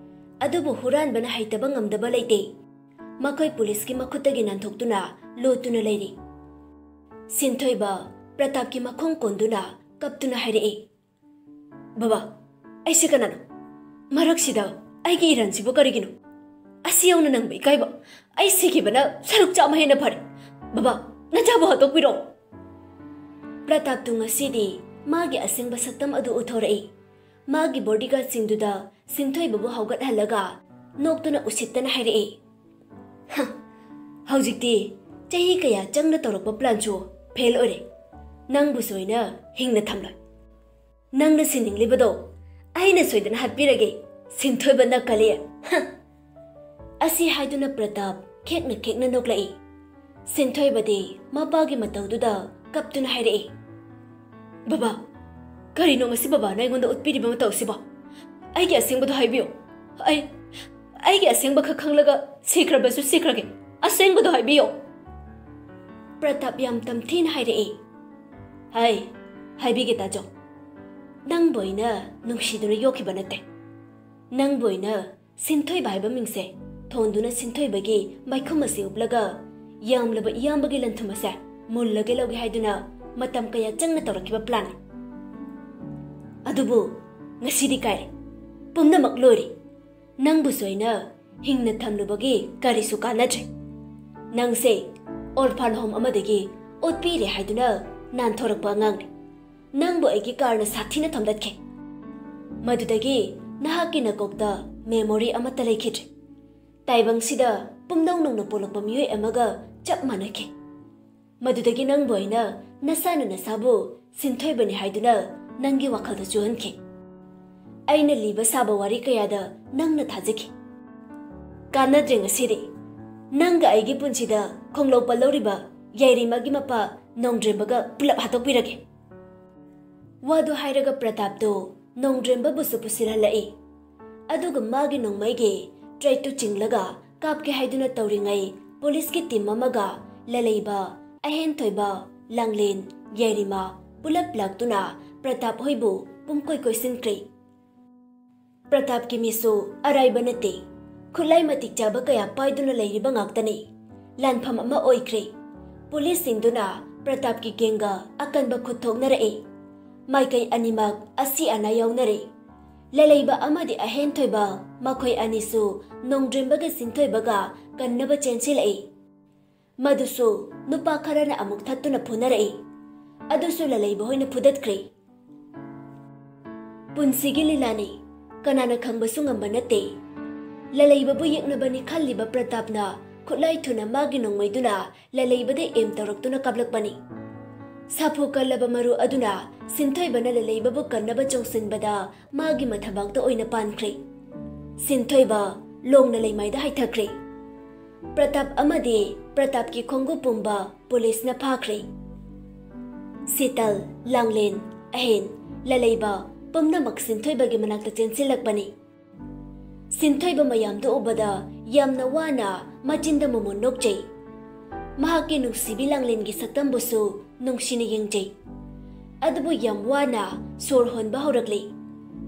ꯑꯗꯨꯕꯨ ꯍꯨꯔꯥꯟꯕꯅ ꯍꯩꯇꯕ ꯉꯝꯗꯕ ꯂꯩꯇꯦ꯫ ꯃꯈꯣꯏ ꯄꯨꯂꯤꯁꯀꯤ ꯃꯈꯨꯠꯇꯒꯤ ꯅꯥꯟꯊꯣꯛꯇꯨꯅ ꯂꯣꯠꯇꯨꯅ ꯂꯩꯔꯤ꯫ ꯁꯤꯟꯊꯣꯏꯕ ꯄ꯭ꯔꯇꯥꯞꯀꯤ ꯃꯈꯣꯡ ꯀꯣꯟꯗꯨꯅ ꯀꯞꯇꯨꯅ ꯍꯥꯏꯔꯛꯏ, "ꯕꯕꯥ, ꯑꯩꯁꯦ ꯀꯅꯥꯅꯣ? ꯃꯔꯛꯁꯤꯗ ꯑꯩꯒꯤ ꯏꯔꯥꯟꯁꯤꯕꯨ ꯀꯔꯤꯒꯤꯅꯣ? ꯑꯁꯤ ꯌꯧꯅ ꯅꯪꯕ ꯏꯀꯥꯏꯕ? ꯑꯩ ꯁꯤꯈꯤꯕꯅ ꯁꯔꯨꯛ ꯆꯥꯝꯃ ꯍꯦꯟꯅ ꯐꯔꯦ꯫ ꯕꯕꯥ, ꯅꯆꯥꯕꯨ ꯍꯥꯠꯇꯣꯛꯄꯤꯔꯣ!" ꯄ꯭ꯔꯇꯥꯞꯇꯨ ꯉꯁꯤꯗꯤ ꯃꯥꯒꯤ ꯑꯁꯦꯡꯕ ꯁꯛꯇꯝ ꯑꯗꯨ ꯎꯠꯊꯣꯔꯛꯏ꯫ ꯃꯥꯒꯤ ꯕꯣꯗꯤꯒꯥꯔꯗꯁꯤꯡꯗꯨꯗ ꯁꯤꯟꯊꯣꯏꯕꯕꯨ ꯍꯧꯒꯠꯍꯜꯂꯒ ꯅꯣꯛꯇꯨꯅ ꯎꯁꯤꯠꯇꯅ ꯍꯥꯏꯔꯛꯏ, "ꯍ, ꯍꯧꯖꯤꯛꯇꯤ ꯆꯍꯤ ꯀꯌꯥ ꯆꯪꯅ ꯇꯧꯔꯛꯄ ꯄ꯭ꯂꯥꯟꯁꯨ ꯐꯦꯜ ꯑꯣꯏꯔꯦ꯫ ꯅꯪꯕꯨꯁꯨ ꯑꯩꯅ ꯍꯤꯡꯅ ꯊꯝꯂꯣꯏ꯫ ꯅꯪꯅ ꯁꯤꯅꯤꯡꯂꯤꯕꯗꯣ ꯑꯩꯅ ꯁꯣꯏꯗꯅ ꯍꯥꯠꯄꯤꯔꯒꯦ, ꯁꯤꯟꯊꯣꯏꯕ ꯅꯛꯀꯂꯤ꯫ ꯍ!" ꯑꯁꯤ ꯍꯥꯏꯗꯨꯅ ꯄ꯭ꯔꯇꯥꯞ ꯈꯦꯛꯅ ꯈꯦꯛꯅ ꯅꯣꯛꯂꯛꯏ꯫ ꯁꯤꯟꯊꯣꯏꯕꯗꯤ ꯃꯄꯥꯒꯤ ꯃꯇꯧꯗꯨꯗ ꯀꯞꯇꯨꯅ ꯍꯥꯏꯔꯛꯏ, "ꯕꯕꯥ, ꯀꯔꯤꯅꯣ ꯉꯁꯤ ꯕꯕꯥꯅ ꯑꯩꯉꯣꯟꯗ ꯎꯠꯄꯤꯔꯤꯕ ꯃꯇꯧ ꯑꯁꯤꯕꯣ? ꯑꯩꯒꯤ ꯑꯁꯦꯡꯕꯗꯣ ꯍꯥꯏꯕꯤꯌꯨ꯫ ꯑꯩ, ꯑꯩꯒꯤ ꯑꯁꯦꯡꯕ ꯈꯛ ꯈꯪꯂꯒ ꯁꯤꯈ꯭ꯔꯕꯁꯨ ꯁꯤꯈ꯭ꯔꯒꯦ꯫ ꯑꯁꯦꯡꯕꯗꯣ ꯍꯥꯏꯕꯤꯌꯨ꯫ ꯄ꯭ꯔꯇꯥꯞ ꯌꯥꯝ ꯇꯝꯊꯤꯅ ꯍꯥꯏꯔꯛꯏ꯫ ꯍꯥꯏ, ꯍꯥꯏꯕꯤꯒꯦ ꯇꯥꯖꯧ꯫ ꯅꯪꯕꯨ ꯑꯩꯅ ꯅꯨꯡꯁꯤꯗꯨꯅ ꯌꯣꯛꯈꯤꯕ ꯅꯠꯇꯦ꯫ ꯅꯪꯕꯨ ꯑꯩꯅ ꯁꯤꯟꯊꯣꯏꯕ ꯍꯥꯏꯕ ꯃꯤꯡꯁꯦ ꯊꯣꯟꯗꯨꯅ ꯁꯤꯟꯊꯣꯏꯕꯒꯤ ꯃꯥꯏꯈꯨꯝ ꯑꯁꯤ ꯎꯞꯂꯒ ꯌꯥꯝꯂꯕ ꯏꯌꯥꯝꯕꯒꯤ ꯂꯟꯊꯨꯝ ꯑꯁꯦ ꯃꯨꯜꯂꯒ ꯂꯧꯒꯦ ꯍꯥꯏꯗꯨꯅ ꯃꯇꯝ ꯀꯌꯥ ꯆꯪꯅ ꯇꯧꯔꯛꯈꯤꯕ plan ꯅꯤ꯫ ꯑꯗꯨꯕꯨ ꯉꯁꯤꯗꯤ ꯀꯥꯏꯔꯦ꯫ ꯄꯨꯝꯅꯃꯛ ꯂꯣꯏꯔꯦ꯫ ꯅꯪꯕꯨꯁꯨ ꯑꯩꯅ ꯍꯤꯡꯅ ꯊꯝꯂꯨꯕꯒꯤ ꯀꯔꯤꯁꯨ ꯀꯥꯟꯅꯗ꯭ꯔꯦ꯫ ꯅꯪꯁꯦ orphan home ꯑꯃꯗꯒꯤ ꯑꯣꯠꯄꯤꯔꯦ ꯍꯥꯏꯗꯨꯅ ꯅꯥꯟꯊꯣꯔꯛꯄ ꯑꯉꯥꯡꯅꯤ꯫ ꯅꯪꯕꯨ ꯑꯩꯒꯤ car ꯅ ꯁꯥꯊꯤꯅ ꯊꯣꯝꯗꯠꯈꯤ꯫ ꯃꯗꯨꯗꯒꯤ ꯅꯍꯥꯛꯀꯤ ꯅꯀꯣꯛꯇ memory ꯑꯃꯠꯇ ꯂꯩꯈꯤꯗ꯭ꯔꯦ꯫ ꯇꯥꯏꯕꯪꯁꯤꯗ ꯄꯨꯝꯅꯧ ꯅꯧꯅ ꯄꯣꯛꯂꯛꯄ ꯃꯤꯑꯣꯏ ꯑꯃꯒ ꯆꯞ ꯃꯥꯟꯅꯈꯤ꯫ ꯃꯗꯨꯗꯒꯤ ꯅꯪꯕꯨ ꯑꯩꯅ ꯅꯁꯥꯅ ꯅꯁꯥꯕꯨ ꯁꯤꯟꯊꯣꯏꯕꯅꯤ ꯍꯥꯏꯗꯨꯅ ꯅꯪꯒꯤ ꯋꯥꯈꯜꯗ ꯆꯨꯍꯟꯈꯤ꯫ ꯑꯩꯅ ꯂꯤꯕ ꯁꯥꯕ ꯋꯥꯔꯤ ꯀꯌꯥꯗ ꯅꯪꯅ ꯊꯥꯖꯈꯤ꯫ ꯀꯥꯟꯅꯗ꯭ꯔꯦ ꯉꯁꯤꯗꯤ꯫ ꯅꯪꯒ ꯑꯩꯒꯤ ꯄꯨꯟꯁꯤꯗ ꯈꯣꯡꯂꯧ ꯄꯜꯂꯧꯔꯤꯕ ꯌꯥꯏꯔꯤꯃꯒꯤ ꯃꯄꯥ ꯅꯣꯡꯗ꯭ꯔꯦꯝꯕꯒ ꯄꯨꯂꯞ ꯍꯥꯠꯇꯣꯛꯄꯤꯔꯒꯦ꯫ ꯋꯥꯗꯨ ꯍꯥꯏꯔꯒ ꯄ꯭ꯔꯇꯥꯞꯇꯨ ꯅꯣꯡꯗ꯭ꯔꯦꯝꯕꯕꯨꯁꯨ ꯄꯨꯁꯤꯜꯍꯜꯂꯛꯏ꯫ ꯑꯗꯨꯒ ꯃꯥꯒꯤ ꯅꯣꯡꯃꯩꯒꯤ track ꯇꯨ ꯆꯤꯡꯂꯒ ꯀꯥꯞꯀꯦ ꯍꯥꯏꯗꯨꯅ ꯇꯧꯔꯤꯉꯩ police ꯀꯤ team ꯑꯃꯒ ꯂꯂꯩꯕ, ꯑꯍꯦꯟꯊꯣꯏꯕ, ꯂꯥꯡꯂꯦꯟ, ꯌꯥꯏꯔꯤꯃ ꯄꯨꯂꯞ ꯂꯥꯛꯇꯨꯅ ꯄ꯭ꯔꯇꯥꯞ ꯍꯣꯏꯕꯨ ꯄꯨꯝꯀꯣꯏ ꯀꯣꯏꯁꯤꯟꯈ꯭ꯔꯦ꯫ ꯄ꯭ꯔꯇꯥꯞꯀꯤ ꯃꯤꯁꯨ ꯑꯔꯥꯏꯕ ꯅꯠꯇꯦ꯫ ꯈꯨꯠꯂꯥꯏ ꯃꯇꯤꯛ ꯆꯥꯕ ꯀꯌꯥ ꯄꯥꯏꯗꯨꯅ ꯂꯩꯔꯤꯕ ꯉꯥꯛꯇꯅꯤ꯫ ꯂꯥꯟꯐꯝ ꯑꯃ ꯑꯣꯏꯈ꯭ꯔꯦ꯫ Police ꯁꯤꯡꯗꯨꯅ ꯄ꯭ꯔꯇꯥꯞꯀꯤ gang ꯒ ꯑꯀꯟꯕ ꯈꯨꯠ ꯊꯣꯛꯅꯔꯛꯏ꯫ ꯃꯥꯏꯀꯩ ꯑꯅꯤꯃꯛ ꯑꯁꯤ ꯑꯅꯥ ꯌꯥꯎꯅꯔꯦ꯫ ꯂꯂꯩꯕ ꯑꯃꯗꯤ ꯑꯍꯦꯟꯊꯣꯏꯕ ꯃꯈꯣꯏ ꯑꯅꯤꯁꯨ ꯅꯣꯡꯗ꯭ꯔꯦꯝꯕꯒ ꯁꯤꯟꯊꯣꯏꯕꯒ ꯀꯟꯅꯕ ꯆꯦꯟꯁꯤꯜꯂꯛꯏ꯫ ꯃꯗꯨꯁꯨ ꯅꯨꯄꯥ ꯈꯔꯅ ꯑꯃꯨꯛ ꯊꯠꯇꯨꯅ ꯐꯨꯅꯔꯛꯏ꯫ ꯑꯗꯨꯁꯨ ꯂꯂꯩꯕ ꯍꯣꯏꯅ ꯐꯨꯗꯠꯈ꯭ꯔꯦ꯫ ꯄꯨꯟꯁꯤꯒꯤ ꯂꯤꯂꯥꯅꯤ꯫ ꯀꯅꯥꯅ ꯈꯪꯕꯁꯨ ꯉꯝꯕ ꯅꯠꯇꯦ꯫ ꯂꯂꯩꯕꯕꯨ ꯌꯦꯛꯅꯕꯅꯤ ꯈꯜꯂꯤꯕ ꯄ꯭ꯔꯇꯥꯞꯅ ꯈꯨꯠꯂꯥꯏ ꯊꯨꯅ ꯃꯥꯒꯤ ꯅꯣꯡꯃꯩꯗꯨꯅ ꯂꯂꯩꯕꯗ aim ꯇꯧꯔꯛꯇꯨꯅ ꯀꯥꯞꯂꯛꯄꯅꯤ꯫ ꯁꯥꯐꯨ ꯀꯜꯂꯕ ꯃꯔꯨ ꯑꯗꯨꯅ ꯁꯤꯟꯊꯣꯏꯕꯅ ꯂꯂꯩꯕꯕꯨ ꯀꯟꯅꯕ ꯆꯣꯡꯁꯤꯟꯕꯗ ꯃꯥꯒꯤ ꯃꯊꯕꯥꯛꯇ ꯑꯣꯏꯅ ꯄꯥꯟꯈ꯭ꯔꯦ꯫ ꯁꯤꯟꯊꯣꯏꯕ ꯂꯣꯡꯅ ꯂꯩꯃꯥꯏꯗ ꯍꯥꯏꯊꯈ꯭ꯔꯦ꯫ ꯄ꯭ꯔꯇꯥꯞ ꯑꯃꯗꯤ ꯄ꯭ꯔꯇꯥꯞꯀꯤ ꯈꯣꯡꯎꯞ ꯄꯨꯝꯕ police ꯅ ꯐꯥꯈ꯭ꯔꯦ꯫ ꯁꯤꯇꯜ, ꯂꯥꯡꯂꯦꯟ, ꯑꯍꯦꯟ, ꯂꯂꯩꯕ ꯄꯨꯝꯅꯃꯛ ꯁꯤꯟꯊꯣꯏꯕꯒꯤ ꯃꯅꯥꯛꯇ ꯆꯦꯟꯁꯤꯜꯂꯛꯄꯅꯤ꯫ ꯁꯤꯟꯊꯣꯏꯕ ꯃꯌꯥꯝꯗꯨ ꯎꯕꯗ ꯌꯥꯝꯅ ꯋꯥꯅ ꯃꯆꯤꯟꯗ ꯃꯃꯣꯟ ꯅꯣꯛꯆꯩ꯫ ꯃꯍꯥꯛꯀꯤ ꯅꯨꯡꯁꯤꯕꯤ ꯂꯥꯡꯂꯦꯟꯒꯤ ꯁꯛꯇꯝꯕꯨꯁꯨ ꯅꯨꯡꯁꯤꯅ ꯌꯦꯡꯖꯩ꯫ ꯑꯗꯨꯕꯨ ꯌꯥꯝ ꯋꯥꯅ ꯁꯣꯔ ꯍꯣꯟꯕ ꯍꯧꯔꯛꯂꯤ꯫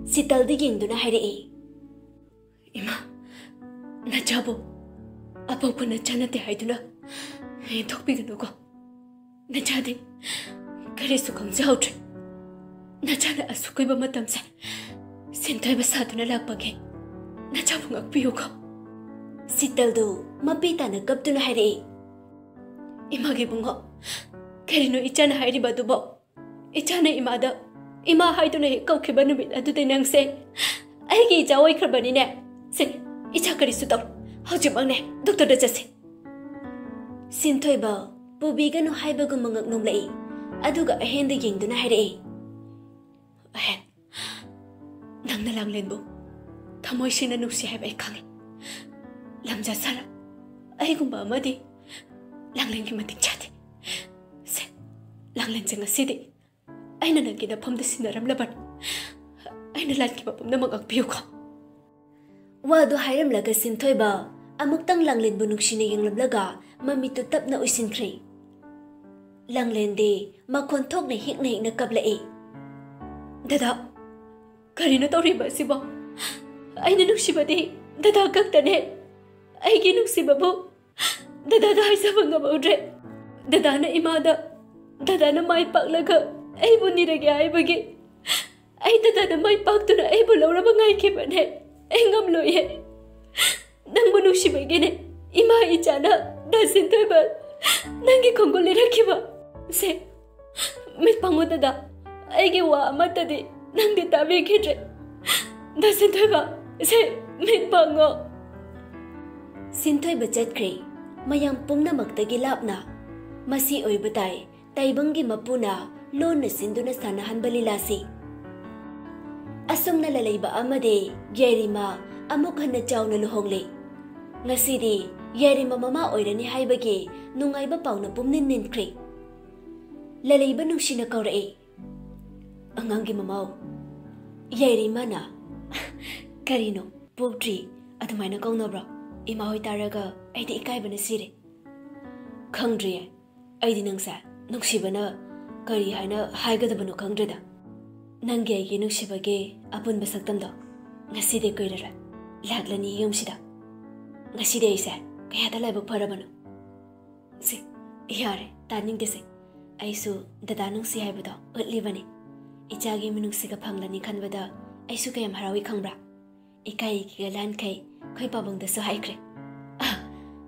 ꯁꯤꯇꯜꯗ ꯌꯦꯡꯗꯨꯅ ꯍꯥꯏꯔꯛꯏ, "ꯏꯃꯥ, ꯅꯆꯥꯕꯨ ꯑꯄꯣꯛꯄ ꯅꯆꯥ ꯅꯠꯇꯦ ꯍꯥꯏꯗꯨꯅ ꯌꯦꯟꯊꯣꯛꯄꯤꯒꯅꯨꯀꯣ꯫ ꯅꯆꯥꯗꯤ ꯀꯔꯤꯁꯨ ꯈꯪꯖꯍꯧꯗ꯭ꯔꯦ꯫ ꯅꯆꯥꯅ ꯑꯁꯨꯛ ꯀꯨꯏꯕ ꯃꯇꯝꯁꯦ ꯁꯤꯟꯊꯣꯏꯕ ꯁꯥꯗꯨꯅ ꯂꯥꯛꯄꯒꯦ꯫ ꯅꯆꯥꯕꯨ ꯉꯥꯛꯄꯤꯌꯨꯀꯣ꯫" ꯁꯤꯇꯜꯗꯨ ꯃꯄꯤ ꯇꯥꯅ ꯀꯞꯇꯨꯅ ꯍꯥꯏꯔꯛꯏ, "ꯏꯃꯥꯒꯤ ꯏꯕꯨꯡꯉꯣ, ꯀꯔꯤꯅꯣ ꯏꯆꯥꯅ ꯍꯥꯏꯔꯤꯕ ꯑꯗꯨꯕꯣ? ꯏꯆꯥꯅ ꯏꯃꯥꯗ ꯏꯃꯥ ꯍꯥꯏꯗꯨꯅ ꯍꯦꯛ ꯀꯧꯈꯤꯕ ꯅꯨꯃꯤꯠ ꯑꯗꯨꯗꯩ ꯅꯪꯁꯦ ꯑꯩꯒꯤ ꯏꯆꯥ ꯑꯣꯏꯈ꯭ꯔꯕꯅꯤꯅꯦ꯫ ꯁꯦ, ꯏꯆꯥ ꯀꯔꯤꯁꯨ ꯇꯧꯔꯣꯏ꯫ ꯍꯧꯖꯤꯛꯃꯛꯅꯦ ꯗꯣꯛꯇꯔꯗ ꯆꯠꯁꯤ꯫" ꯁꯤꯟꯊꯣꯏꯕ ꯄꯨꯕꯤꯒꯅꯨ ꯍꯥꯏꯕꯒꯨꯝꯕ ꯉꯛ ꯅꯣꯝꯂꯛꯏ꯫ ꯑꯗꯨꯒ ꯑꯍꯦꯟꯗ ꯌꯦꯡꯗꯨꯅ ꯍꯥꯏꯔꯛꯏ, "ꯑꯍꯦꯟ, ꯅꯪꯅ ꯂꯥꯡꯂꯦꯟꯕꯨ ꯊꯃꯣꯏ ꯁꯦꯡꯅ ꯅꯨꯡꯁꯤ ꯍꯥꯏꯕ ꯑꯩ ꯈꯪꯉꯤ꯫ ꯂꯝꯖꯥ ꯁꯥꯔ ꯑꯩꯒꯨꯝꯕ ꯑꯃꯗꯤ ꯂꯥꯡꯂꯦꯟꯒꯤ ꯃꯇꯤꯛ ꯆꯥꯗꯦ꯫ ꯁꯦ, ꯂꯥꯡꯂꯦꯟꯁꯦ ꯉꯁꯤꯗꯤ ꯑꯩꯅ ꯅꯪꯒꯤ ꯅꯐꯝꯗ ꯁꯤꯟꯅꯔꯝꯂꯕꯅꯤ꯫ ꯑꯩꯅ ꯂꯥꯟꯈꯤꯕ ꯄꯨꯝꯅꯃꯛ ꯉꯥꯛꯄꯤꯌꯨꯀꯣ꯫" ꯋꯥꯗꯨ ꯍꯥꯏꯔꯝꯂꯒ ꯁꯤꯟꯊꯣꯏꯕ ꯑꯃꯨꯛꯇꯪ ꯂꯥꯡꯂꯦꯟꯕꯨ ꯅꯨꯡꯁꯤꯅ ꯌꯦꯡꯂꯝꯂꯒ ꯃꯃꯤꯠꯇꯨ ꯇꯞꯅ ꯎꯏꯁꯤꯟꯈ꯭ꯔꯦ꯫ ꯂꯥꯡꯂꯦꯟꯗꯤ ꯃꯈꯣꯟ ꯊꯣꯛꯅ ꯍꯤꯛꯅ ꯍꯤꯛꯅ ꯀꯞꯂꯛꯏ꯫ "ꯗꯗꯥ, ꯀꯔꯤꯅꯣ ꯇꯧꯔꯤꯕ ꯑꯁꯤꯕꯣ? ꯑꯩꯅ ꯅꯨꯡꯁꯤꯕꯗꯤ ꯗꯗꯥ ꯈꯛꯇꯅꯦ꯫ ꯑꯩꯒꯤ ꯅꯨꯡꯁꯤꯕꯕꯨ ꯗꯗꯥꯗ ꯍꯥꯏꯖꯕ ꯉꯝꯍꯧꯗ꯭ꯔꯦ꯫ ꯗꯗꯥꯅ ꯏꯃꯥꯗ ꯗꯗꯥꯅ ꯃꯥꯏ ꯄꯥꯛꯂꯒ ꯑꯩꯕꯨ ꯅꯤꯔꯒꯦ ꯍꯥꯏꯕꯒꯤ ꯑꯩ ꯗꯗꯥꯗ ꯃꯥꯏ ꯄꯥꯛꯇꯨꯅ ꯑꯩꯕꯨ ꯂꯧꯔꯕ ꯉꯥꯏꯈꯤꯕꯅꯦ꯫ ꯑꯩ ꯉꯝꯂꯣꯏꯌꯦ꯫ ꯅꯪꯕꯨ ꯅꯨꯡꯁꯤꯕꯒꯤꯅꯦ ꯏꯃꯥ ꯏꯆꯥꯅ ꯗꯥ ꯁꯤꯟꯊꯣꯏꯕ ꯅꯪꯒꯤ ꯈꯣꯡꯒꯨꯜ ꯂꯤꯔꯛꯈꯤꯕ꯫ ꯁꯦ, ꯃꯤꯠ ꯄꯥꯡꯉꯣ ꯗꯗꯥ, ꯑꯩꯒꯤ ꯋꯥ ꯑꯃꯠꯇꯗꯤ ꯅꯪꯗꯤ ꯇꯥꯕꯤꯈꯤꯗ꯭ꯔꯦ꯫ ꯗꯥ ꯁꯤꯟꯊꯣꯏꯕ, ꯁꯦ, ꯃꯤꯠ ꯄꯥꯡꯉꯣ꯫" ꯁꯤꯟꯊꯣꯏꯕ ꯆꯠꯈ꯭ꯔꯦ, ꯃꯌꯥꯝ ꯄꯨꯝꯅꯃꯛꯇꯒꯤ ꯂꯥꯞꯅ꯫ ꯃꯁꯤ ꯑꯣꯏꯕ ꯇꯥꯏ ꯇꯥꯏꯕꯪꯒꯤ ꯃꯄꯨꯅ ꯂꯣꯟꯅ ꯁꯤꯟꯗꯨꯅ ꯁꯥꯟꯅꯍꯟꯕ ꯂꯤꯂꯥꯁꯤ꯫ ꯑꯁꯨꯝꯅ ꯂꯂꯩꯕ ꯑꯃꯗꯤ ꯌꯥꯏꯔꯤꯃ ꯑꯃꯨꯛ ꯍꯟꯅ ꯆꯥꯎꯅ ꯂꯨꯍꯣꯡꯂꯦ꯫ ꯉꯁꯤꯗꯤ ꯌꯥꯏꯔꯤꯃ ꯃꯃꯥ ꯑꯣꯏꯔꯅꯤ ꯍꯥꯏꯕꯒꯤ ꯅꯨꯡꯉꯥꯏꯕ ꯄꯥꯎꯅ ꯄꯨꯝꯅꯤꯟ ꯅꯤꯟꯈ꯭ꯔꯦ꯫ ꯂꯂꯩꯕ ꯅꯨꯡꯁꯤꯅ ꯀꯧꯔꯛꯏ, "ꯑꯉꯥꯡꯒꯤ ꯃꯃꯥꯎ, ꯌꯥꯏꯔꯤꯃꯅ? ꯀꯔꯤꯅꯣ, ꯄꯣꯛꯇ꯭ꯔꯤ ꯑꯗꯨꯃꯥꯏꯅ ꯀꯧꯅꯕ꯭ꯔꯣ? ꯏꯃꯥ ꯍꯣꯏ ꯇꯥꯔꯒ ꯑꯩꯗꯤ ꯏꯀꯥꯏꯕꯅ ꯁꯤꯔꯦ꯫ ꯈꯪꯗ꯭ꯔꯤꯌꯦ꯫ ꯑꯩꯗꯤ ꯅꯪꯁꯦ ꯅꯨꯡꯁꯤꯕꯅ ꯀꯔꯤ ꯍꯥꯏꯅ ꯍꯥꯏꯒꯗꯕꯅꯣ ꯈꯪꯗ꯭ꯔꯦꯗ꯫ ꯅꯪꯒꯤ ꯑꯩꯒꯤ ꯅꯨꯡꯁꯤꯕꯒꯤ ꯑꯄꯨꯟꯕ ꯁꯛꯇꯝꯗꯣ ꯉꯁꯤꯗꯤ ꯀꯨꯏꯔꯔꯣꯏ꯫ ꯂꯥꯛꯂꯅꯤ ꯌꯨꯝꯁꯤꯗ꯫ ꯉꯁꯤꯗꯤ ꯑꯩꯁꯦ ꯀꯌꯥꯗ ꯂꯥꯏꯕꯛ ꯐꯔꯕꯅꯣ꯫ ꯁꯤ, ꯌꯥꯔꯦ, ꯇꯥꯅꯤꯡꯗꯦꯁꯦ꯫ ꯑꯩꯁꯨ ꯗꯗꯥ ꯅꯨꯡꯁꯤ ꯍꯥꯏꯕꯗꯣ ꯎꯠꯂꯤꯕꯅꯤ꯫ ꯏꯆꯥꯒꯤ ꯃꯤꯅꯨꯡꯁꯤꯒ ꯐꯪꯂꯅꯤ ꯈꯟꯕꯗ ꯑꯩꯁꯨ ꯀꯌꯥꯝ ꯍꯔꯥꯎꯏ ꯈꯪꯕ꯭ꯔꯥ? ꯏꯀꯥꯏ ꯏꯀꯤꯒ ꯂꯥꯟꯈꯩ ꯑꯩꯈꯣꯏ ꯄꯥꯕꯨꯡꯗꯁꯨ ꯍꯥꯏꯈ꯭ꯔꯦ꯫ ꯑ,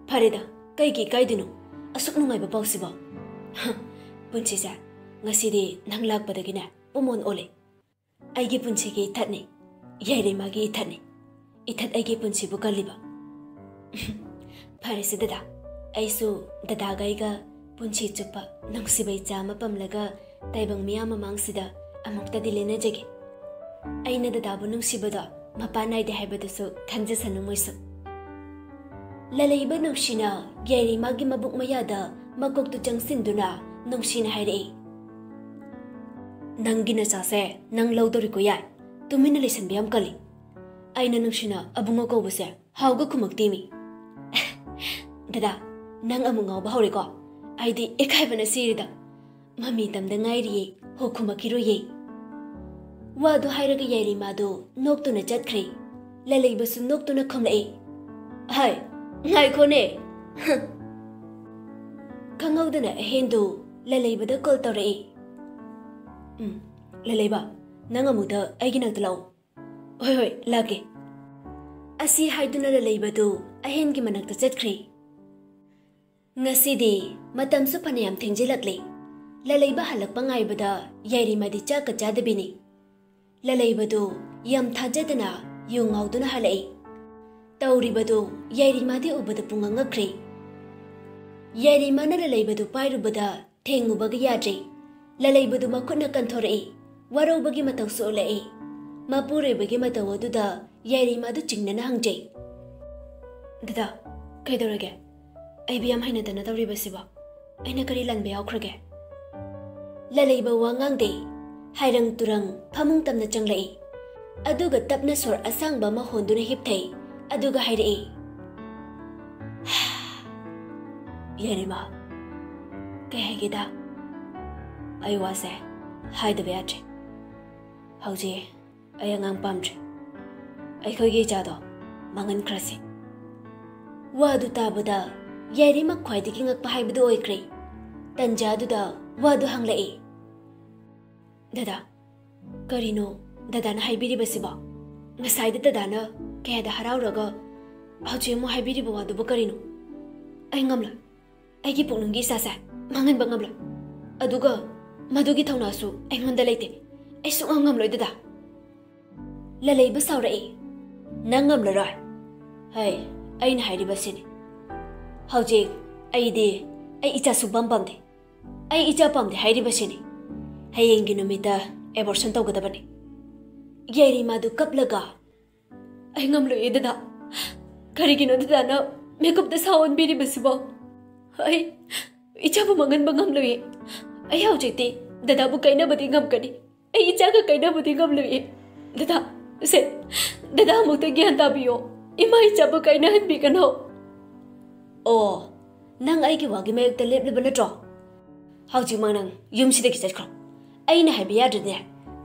ꯐꯔꯦꯗ, ꯀꯩꯒꯤ ꯏꯀꯥꯏꯗꯣꯏꯅꯣ? ꯑꯁꯨꯛ ꯅꯨꯡꯉꯥꯏꯕ ꯄꯥꯎꯁꯤꯕꯣ꯫ ꯍ, ꯄꯨꯟꯁꯤꯁꯦ, ꯉꯁꯤꯗꯤ ꯅꯪ ꯂꯥꯛꯄꯗꯒꯤꯅꯦ ꯄꯨꯝꯑꯣꯟ ꯑꯣꯜꯂꯦ꯫ ꯑꯩꯒꯤ ꯄꯨꯟꯁꯤꯒꯤ ꯏꯊꯠꯅꯤ, ꯌꯥꯏꯔꯤꯃꯥꯒꯤ ꯏꯊꯠꯅꯤ꯫ ꯏꯊꯠ ꯑꯩꯒꯤ ꯄꯨꯟꯁꯤꯕꯨ ꯀꯜꯂꯤꯕ꯫ ꯐꯔꯦꯁꯦ ꯗꯗꯥ, ꯑꯩꯁꯨ ꯗꯗꯥꯒ ꯑꯩꯒ ꯄꯨꯟꯁꯤ ꯆꯨꯞꯄ ꯅꯨꯡꯁꯤꯕ ꯏꯆꯥ ꯑꯃ ꯄꯝꯂꯒ ꯇꯥꯏꯕꯪ ꯃꯤꯌꯥꯝ ꯃꯃꯥꯡꯁꯤꯗ ꯑꯃꯨꯛꯇꯗꯤ ꯂꯦꯟꯅꯖꯒꯦ꯫ ꯑꯩꯅ ꯗꯗꯥꯕꯨ ꯅꯨꯡꯁꯤꯕꯗꯣ ꯃꯄꯥꯟ ꯅꯥꯏꯗꯦ ꯍꯥꯏꯕꯗꯨꯁꯨ ꯈꯪꯖꯁꯅꯨ ꯃꯣꯏꯁꯨ꯫ ꯂꯂꯩꯕ ꯅꯨꯡꯁꯤꯅ ꯌꯥꯏꯔꯤꯃꯥꯒꯤ ꯃꯕꯨꯛ ꯃꯌꯥꯗ ꯃꯀꯣꯛꯇꯨ ꯆꯪꯁꯤꯟꯗꯨꯅ ꯅꯨꯡꯁꯤꯅ ꯍꯥꯏꯔꯛꯏ, "ꯅꯪꯒꯤ ꯅꯆꯥꯁꯦ ꯅꯪ ꯂꯧꯗꯣꯔꯤꯀꯣ ꯌꯥꯏ꯫ ꯇꯨꯃꯤꯟꯅ ꯂꯩꯁꯟꯕ ꯌꯥꯝ ꯀꯜꯂꯤ꯫ ꯑꯩꯅ ꯅꯨꯡꯁꯤꯅ ꯑꯕꯨꯡꯉꯣ ꯀꯧꯕꯁꯦ ꯍꯥꯎꯒ ꯈꯨꯝꯃꯛꯇꯦꯃꯤ꯫" "ꯗꯗꯥ, ꯅꯪ ꯑꯃꯨꯛ ꯉꯥꯎꯕ ꯍꯧꯔꯦꯀꯣ? ꯑꯩꯗꯤ ꯏꯀꯥꯏꯕꯅ ꯁꯤꯔꯦꯗ꯫ ꯃꯃꯤ ꯇꯝꯗ ꯉꯥꯏꯔꯤꯌꯦ, ꯍꯣ ꯈꯨꯝꯃꯛꯈꯤꯔꯣꯏꯌꯦ꯫" ꯋꯥꯗꯨ ꯍꯥꯏꯔꯒ ꯌꯥꯏꯔꯤꯃꯥꯗꯨ ꯅꯣꯛꯇꯨꯅ ꯆꯠꯈ꯭ꯔꯦ꯫ ꯂꯂꯩꯕꯁꯨ ꯅꯣꯛꯇꯨꯅ ꯈꯨꯝꯂꯛꯏ, "ꯍꯥꯏ, ꯉꯥꯏꯈꯣꯅꯦ!" ꯈꯪꯍꯧꯗꯅ ꯑꯍꯦꯟꯗꯨ ꯂꯂꯩꯕꯗ ꯀꯣꯜ ꯇꯧꯔꯛꯏ꯫ "ꯎꯝ, ꯂꯂꯩꯕ, ꯅꯪ ꯑꯃꯨꯛꯇ ꯑꯩꯒꯤ ꯅꯥꯛꯇ ꯂꯥꯛꯑꯣ꯫" "ꯍꯣꯏ, ꯍꯣꯏ, ꯂꯥꯛꯀꯦ꯫" ꯑꯁꯤ ꯍꯥꯏꯗꯨꯅ ꯂꯂꯩꯕꯗꯨ ꯑꯍꯦꯟꯒꯤ ꯃꯅꯥꯛꯇ ꯆꯠꯈ꯭ꯔꯦ꯫ ꯉꯁꯤꯗꯤ ꯃꯇꯝꯁꯨ ꯐꯅꯌꯥꯝ ꯊꯦꯡꯖꯤꯜꯂꯛꯂꯦ꯫ ꯂꯂꯩꯕ ꯍꯜꯂꯛꯄ ꯉꯥꯏꯕꯗ ꯌꯥꯏꯔꯤꯃꯥꯗꯤ ꯆꯥꯛꯀ ꯆꯥꯗꯕꯤꯅꯤ꯫ ꯂꯂꯩꯕꯗꯨ ꯌꯥꯝ ꯊꯥꯖꯗꯅ ꯌꯨ ꯉꯥꯎꯗꯨꯅ ꯍꯜꯂꯛꯏ꯫ ꯇꯧꯔꯤꯕꯗꯨ ꯌꯥꯏꯔꯤꯃꯥꯗꯤ ꯎꯕꯗ ꯄꯨꯡꯉꯛ ꯉꯛꯈ꯭ꯔꯦ꯫ ꯌꯥꯏꯔꯤꯃꯥꯅ ꯂꯂꯩꯕꯗꯨ ꯄꯥꯏꯔꯨꯕꯗ ꯊꯦꯡꯉꯨꯕꯒ ꯌꯥꯗ꯭ꯔꯦ꯫ ꯂꯂꯩꯕꯗꯨ ꯃꯈꯨꯠꯅ ꯀꯟꯊꯣꯔꯛꯏ꯫ ꯋꯥꯔꯧꯕꯒꯤ ꯃꯇꯧꯁꯨ ꯎꯠꯂꯛꯏ꯫ ꯃꯄꯨꯔꯣꯏꯕꯒꯤ ꯃꯇꯧ ꯑꯗꯨꯗ ꯌꯥꯏꯔꯤꯃꯥꯗꯨ ꯆꯤꯡꯅꯅ ꯍꯪꯖꯩ, "ꯗꯗꯥ, ꯀꯩꯗꯧꯔꯒꯦ? ꯑꯩꯕꯨ ꯌꯥꯝ ꯍꯩꯅꯗꯅ ꯇꯧꯔꯤꯕꯁꯤꯕꯣ? ꯑꯩꯅ ꯀꯔꯤ ꯂꯥꯟꯕ ꯌꯥꯎꯈ꯭ꯔꯒꯦ?" ꯂꯂꯩꯕ ꯋꯥ ꯉꯥꯡꯗꯦ꯫ ꯍꯥꯏꯔꯪ ꯇꯨꯔꯪ ꯐꯃꯨꯡ ꯇꯝꯅ ꯆꯪꯂꯛꯏ꯫ ꯑꯗꯨꯒ ꯇꯞꯅ ꯁꯣꯔ ꯑꯁꯥꯡꯕ ꯑꯃ ꯍꯣꯟꯗꯨꯅ ꯍꯤꯞꯊꯩ꯫ ꯑꯗꯨꯒ ꯍꯥꯏꯔꯛꯏ, "ꯌꯥꯏꯔꯤꯃ, ꯀꯩ ꯍꯥꯏꯒꯦꯗ? ꯑꯩ ꯋꯥꯁꯦ ꯍꯥꯏꯗꯕ ꯌꯥꯗ꯭ꯔꯦ꯫ ꯍꯧꯖꯤꯛ ꯑꯩ ꯑꯉꯥꯡ ꯄꯥꯝꯗ꯭ꯔꯦ꯫ ꯑꯩꯈꯣꯏꯒꯤ ꯏꯆꯥꯗꯣ ꯃꯥꯡꯍꯟꯈ꯭ꯔꯁꯤ꯫" ꯋꯥꯗꯨ ꯇꯥꯕꯗ ꯌꯥꯏꯔꯤꯃ ꯈ꯭ꯋꯥꯏꯗꯒꯤ ꯉꯛꯄ ꯍꯥꯏꯕꯗꯨ ꯑꯣꯏꯈ꯭ꯔꯦ꯫ ꯇꯟꯖꯥꯗꯨꯗ ꯋꯥꯗꯨ ꯍꯪꯂꯛꯏ, "ꯗꯗꯥ, ꯀꯔꯤꯅꯣ ꯗꯗꯥꯅ ꯍꯥꯏꯕꯤꯔꯤꯕꯁꯤꯕꯣ? ꯉꯁꯥꯏꯗ ꯗꯗꯥꯅ ꯀꯌꯥꯗ ꯍꯔꯥꯎꯔꯒ ꯍꯧꯖꯤꯛ ꯑꯃꯨꯛ ꯍꯥꯏꯕꯤꯔꯤꯕ ꯋꯥꯗꯨꯕꯨ ꯀꯔꯤꯅꯣ? ꯑꯩ ꯉꯝꯂꯣꯏ꯫ ꯑꯩꯒꯤ ꯄꯨꯛꯅꯨꯡꯒꯤ ꯏꯆꯥꯁꯦ ꯃꯥꯡꯍꯟꯕ ꯉꯝꯂꯣꯏ꯫ ꯑꯗꯨꯒ ꯃꯗꯨꯒꯤ ꯊꯧꯅꯥꯁꯨ ꯑꯩꯉꯣꯟꯗ ꯂꯩꯇꯦ꯫ ꯑꯩ ꯁꯨꯡꯉꯝ ꯉꯝꯂꯣꯏ, ꯗꯗꯥ꯫" ꯂꯂꯩꯕ ꯁꯥꯎꯔꯛꯏ, "ꯅꯪ ꯉꯝꯂꯔꯣꯏ? ꯍꯩ, ꯑꯩꯅ ꯍꯥꯏꯔꯤꯕꯁꯤꯅꯤ꯫ ꯍꯧꯖꯤꯛ ꯑꯩꯗꯤ ꯑꯩ ꯏꯆꯥ ꯁꯨꯡꯄꯥꯝ ꯄꯥꯝꯗꯦ꯫ ꯑꯩ ꯏꯆꯥ ꯄꯥꯝꯗꯦ ꯍꯥꯏꯔꯤꯕꯁꯤꯅꯤ꯫ ꯍꯌꯦꯡꯒꯤ ꯅꯨꯃꯤꯠꯇ ꯑꯦꯕꯣꯔꯁꯟ ꯇꯧꯒꯗꯕꯅꯤ꯫" ꯌꯥꯏꯔꯤꯃꯥꯗꯨ ꯀꯞꯂꯒ, "ꯑꯩ ꯉꯝꯂꯣꯏꯌꯦ, ꯗꯗꯥ꯫ ꯀꯔꯤꯒꯤꯅꯣ ꯗꯗꯥꯅ ꯃꯤꯀꯨꯞꯇ ꯁꯥ ꯑꯣꯟꯕꯤꯔꯤꯕꯁꯤꯕꯣ? ꯑꯩ ꯏꯆꯥꯕꯨ ꯃꯥꯡꯍꯟꯕ ꯉꯝꯂꯣꯏꯌꯦ꯫ ꯑꯩ ꯍꯧꯖꯤꯛꯇꯤ ꯗꯗꯥꯕꯨ ꯀꯥꯏꯅꯕꯗꯤ ꯉꯝꯒꯅꯤ꯫ ꯑꯩ ꯏꯆꯥꯒ ꯀꯥꯏꯅꯕꯗꯤ ꯉꯝꯂꯣꯏꯌꯦ꯫ ꯗꯗꯥ, ꯁꯦ, ꯗꯗꯥ ꯑꯃꯨꯛꯇ ꯒ꯭ꯌꯥꯟ ꯇꯥꯕꯤꯌꯣ꯫ ꯏꯃꯥ ꯏꯆꯥꯕꯨ ꯀꯥꯏꯅꯍꯟꯕꯤꯒꯅꯣ꯫" "ꯑꯣ, ꯅꯪ ꯑꯩꯒꯤ ꯋꯥꯒꯤ ꯃꯥꯌꯣꯛꯇ ꯂꯦꯞꯂꯤꯕ ꯅꯠꯇ꯭ꯔꯣ? ꯍꯧꯖꯤꯛꯃꯛ ꯅꯪ ꯌꯨꯝꯁꯤꯗꯒꯤ ꯆꯠꯈ꯭ꯔꯣ꯫ ꯑꯩꯅ ꯍꯥꯏꯕ ꯌꯥꯗ꯭ꯔꯗꯤꯅꯦ,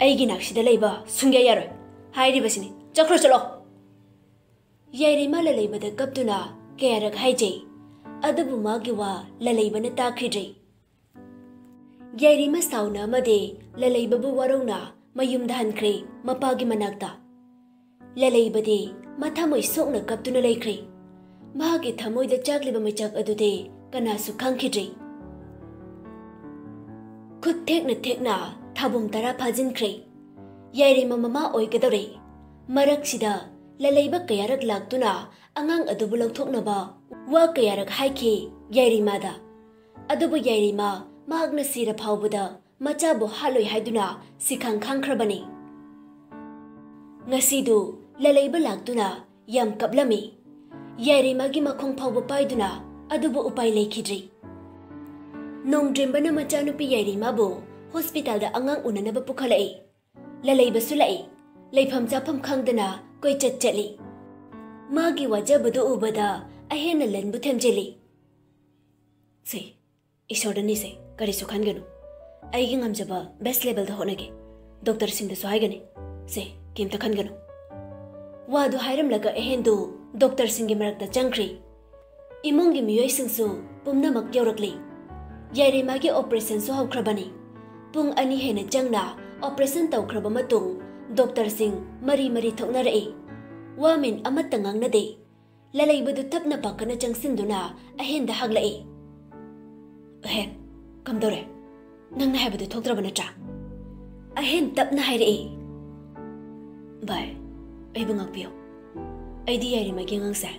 ꯑꯩꯒꯤ ꯅꯥꯛꯁꯤꯗ ꯂꯩꯕ ꯁꯨꯡꯌꯥ ꯌꯥꯔꯣꯏ ꯍꯥꯏꯔꯤꯕꯁꯤꯅꯤ꯫ ꯆꯠꯈ꯭ꯔꯣ, ꯆꯠꯂꯣ꯫" ꯌꯥꯏꯔꯤꯃ ꯂꯂꯩꯕꯗ ꯀꯞꯇꯨꯅ ꯀꯌꯥꯔꯛ ꯍꯥꯏꯖꯩ, ꯑꯗꯨꯕꯨ ꯃꯥꯒꯤ ꯋꯥ ꯂꯂꯩꯕꯅ ꯇꯥꯈꯤꯗ꯭ꯔꯦ꯫ ꯌꯥꯏꯔꯤꯃ ꯁꯥꯎꯅ ꯑꯃꯗꯤ ꯂꯂꯩꯕꯕꯨ ꯋꯥꯔꯧꯅ ꯃꯌꯨꯝꯗ ꯍꯟꯈ꯭ꯔꯦ, ꯃꯄꯥꯒꯤ ꯃꯅꯥꯛꯇ꯫ ꯂꯂꯩꯕꯗꯤ ꯃꯊꯃꯣꯏ ꯁꯣꯛꯅ ꯀꯞꯇꯨꯅ ꯂꯩꯈ꯭ꯔꯦ꯫ ꯃꯍꯥꯛꯀꯤ ꯊꯃꯣꯏꯗ ꯆꯥꯛꯂꯤꯕ ꯃꯩꯆꯥꯛ ꯑꯗꯨꯗꯤ ꯀꯅꯥꯁꯨ ꯈꯪꯈꯤꯗ꯭ꯔꯦ꯫ ꯈꯨꯠ ꯊꯦꯛꯅ ꯊꯦꯛꯅ ꯊꯥꯕꯨꯝ ꯇꯔꯥ ꯐꯥꯖꯤꯟꯈ꯭ꯔꯦ꯫ ꯌꯥꯏꯔꯤꯃ ꯃꯃꯥ ꯑꯣꯏꯒꯗꯧꯔꯦ꯫ ꯃꯔꯛꯁꯤꯗ ꯂꯂꯩꯕ ꯀꯌꯥꯔꯛ ꯂꯥꯛꯇꯨꯅ ꯑꯉꯥꯡ ꯑꯗꯨꯕꯨ ꯂꯧꯊꯣꯛꯅꯕ ꯋꯥ ꯀꯌꯥꯔꯛ ꯍꯥꯏꯈꯤ ꯌꯥꯏꯔꯤꯃꯥꯗ꯫ ꯑꯗꯨꯕꯨ ꯌꯥꯏꯔꯤꯃ ꯃꯍꯥꯛꯅ ꯁꯤꯔ ꯐꯥꯎꯕꯗ ꯃꯆꯥꯕꯨ ꯍꯥꯠꯂꯣꯏ ꯍꯥꯏꯗꯨꯅ ꯁꯤꯈꯥꯡ ꯈꯥꯡꯈ꯭ꯔꯕꯅꯤ꯫ ꯉꯁꯤꯗꯨ ꯂꯂꯩꯕ ꯂꯥꯛꯇꯨꯅ ꯌꯥꯝ ꯀꯞꯂꯝꯃꯤ꯫ ꯌꯥꯏꯔꯤꯃꯒꯤ ꯃꯈꯣꯡ ꯐꯥꯎꯕ ꯄꯥꯏꯗꯨꯅ, ꯑꯗꯨꯕꯨ ꯎꯄꯥꯏ ꯂꯩꯈꯤꯗ꯭ꯔꯦ꯫ ꯅꯣꯡꯗ꯭ꯔꯦꯝꯕꯅ ꯃꯆꯥꯅꯨꯄꯤ ꯌꯥꯏꯔꯤꯃꯕꯨ ꯍꯣꯁꯄꯤꯇꯥꯜꯗ ꯑꯉꯥꯡ ꯎꯅꯅꯕ ꯄꯨꯈꯠꯂꯛꯏ꯫ ꯂꯂꯩꯕꯁꯨ ꯂꯥꯛꯏ꯫ ꯂꯩꯐꯝ ꯆꯥꯐꯝ ꯈꯪꯗꯅ ꯀꯣꯏꯆꯠ ꯆꯠꯂꯤ꯫ ꯃꯥꯒꯤ ꯋꯥꯖꯕꯗꯨ ꯎꯕꯗ ꯑꯍꯦꯟꯅ ꯂꯟꯕꯨ ꯊꯦꯝꯖꯤꯜꯂꯤ꯫ ꯁꯦ, ꯏꯁꯣꯔꯗ ꯅꯤꯁꯦ, ꯀꯔꯤꯁꯨ ꯈꯟꯒꯅꯨ꯫ ꯑꯩꯒꯤ ꯉꯝꯖꯕ best levelꯗ ꯍꯣꯠꯅꯒꯦ꯫ ꯗꯣꯛꯇꯔꯁꯤꯡꯗꯁꯨ ꯍꯥꯏꯒꯅꯤ꯫ ꯁꯦ, ꯀꯩꯝꯇ ꯈꯟꯒꯅꯨ꯫ ꯋꯥꯗꯨ ꯍꯥꯏꯔꯝꯂꯒ ꯑꯍꯦꯟꯗꯨ ꯗꯣꯛꯇꯔꯁꯤꯡꯒꯤ ꯃꯔꯛꯇ ꯆꯪꯈ꯭ꯔꯤ꯫ ꯏꯃꯨꯡꯒꯤ ꯃꯤꯑꯣꯏꯁꯤꯡꯁꯨ ꯄꯨꯝꯅꯃꯛ ꯌꯧꯔꯛꯂꯤ꯫ ꯌꯥꯏꯔꯤꯃꯥꯒꯤ operationꯁꯨ ꯍꯧꯈ꯭ꯔꯕꯅꯤ꯫ ꯄꯨꯡ ꯑꯅꯤ ꯍꯦꯟꯅ ꯆꯪꯅ operation ꯇꯧꯈ꯭ꯔꯕ ꯃꯇꯨꯡ ꯗꯣꯛꯇꯔꯁꯤꯡ ꯃꯔꯤ ꯃꯔꯤ ꯊꯣꯛꯅꯔꯛꯏ꯫ ꯋꯥꯃꯦꯟ ꯑꯃꯠꯇ ꯉꯥꯡꯅꯗꯦ꯫ ꯂꯂꯩꯕꯗꯨ ꯇꯞꯅ ꯄꯥꯈꯠꯅ ꯆꯪꯁꯤꯟꯗꯨꯅ ꯑꯍꯦꯟꯗ ꯍꯪꯂꯛꯏ꯫ "ꯑꯍꯦꯟ, ꯀꯝꯗꯧꯔꯦ? ꯅꯪꯅ ꯍꯥꯏꯕꯗꯨ ꯊꯣꯛꯇ꯭ꯔꯕ ꯅꯠꯇ꯭ꯔꯥ?" ꯑꯍꯦꯟ ꯇꯞꯅ ꯍꯥꯏꯔꯛꯏ꯫ "ꯚꯥꯏ, ꯑꯩꯕꯨ ꯉꯥꯛꯄꯤꯌꯨ꯫ ꯑꯩꯗꯤ ꯌꯥꯏꯔꯤꯃꯥꯒꯤ ꯑꯉꯥꯡꯁꯦ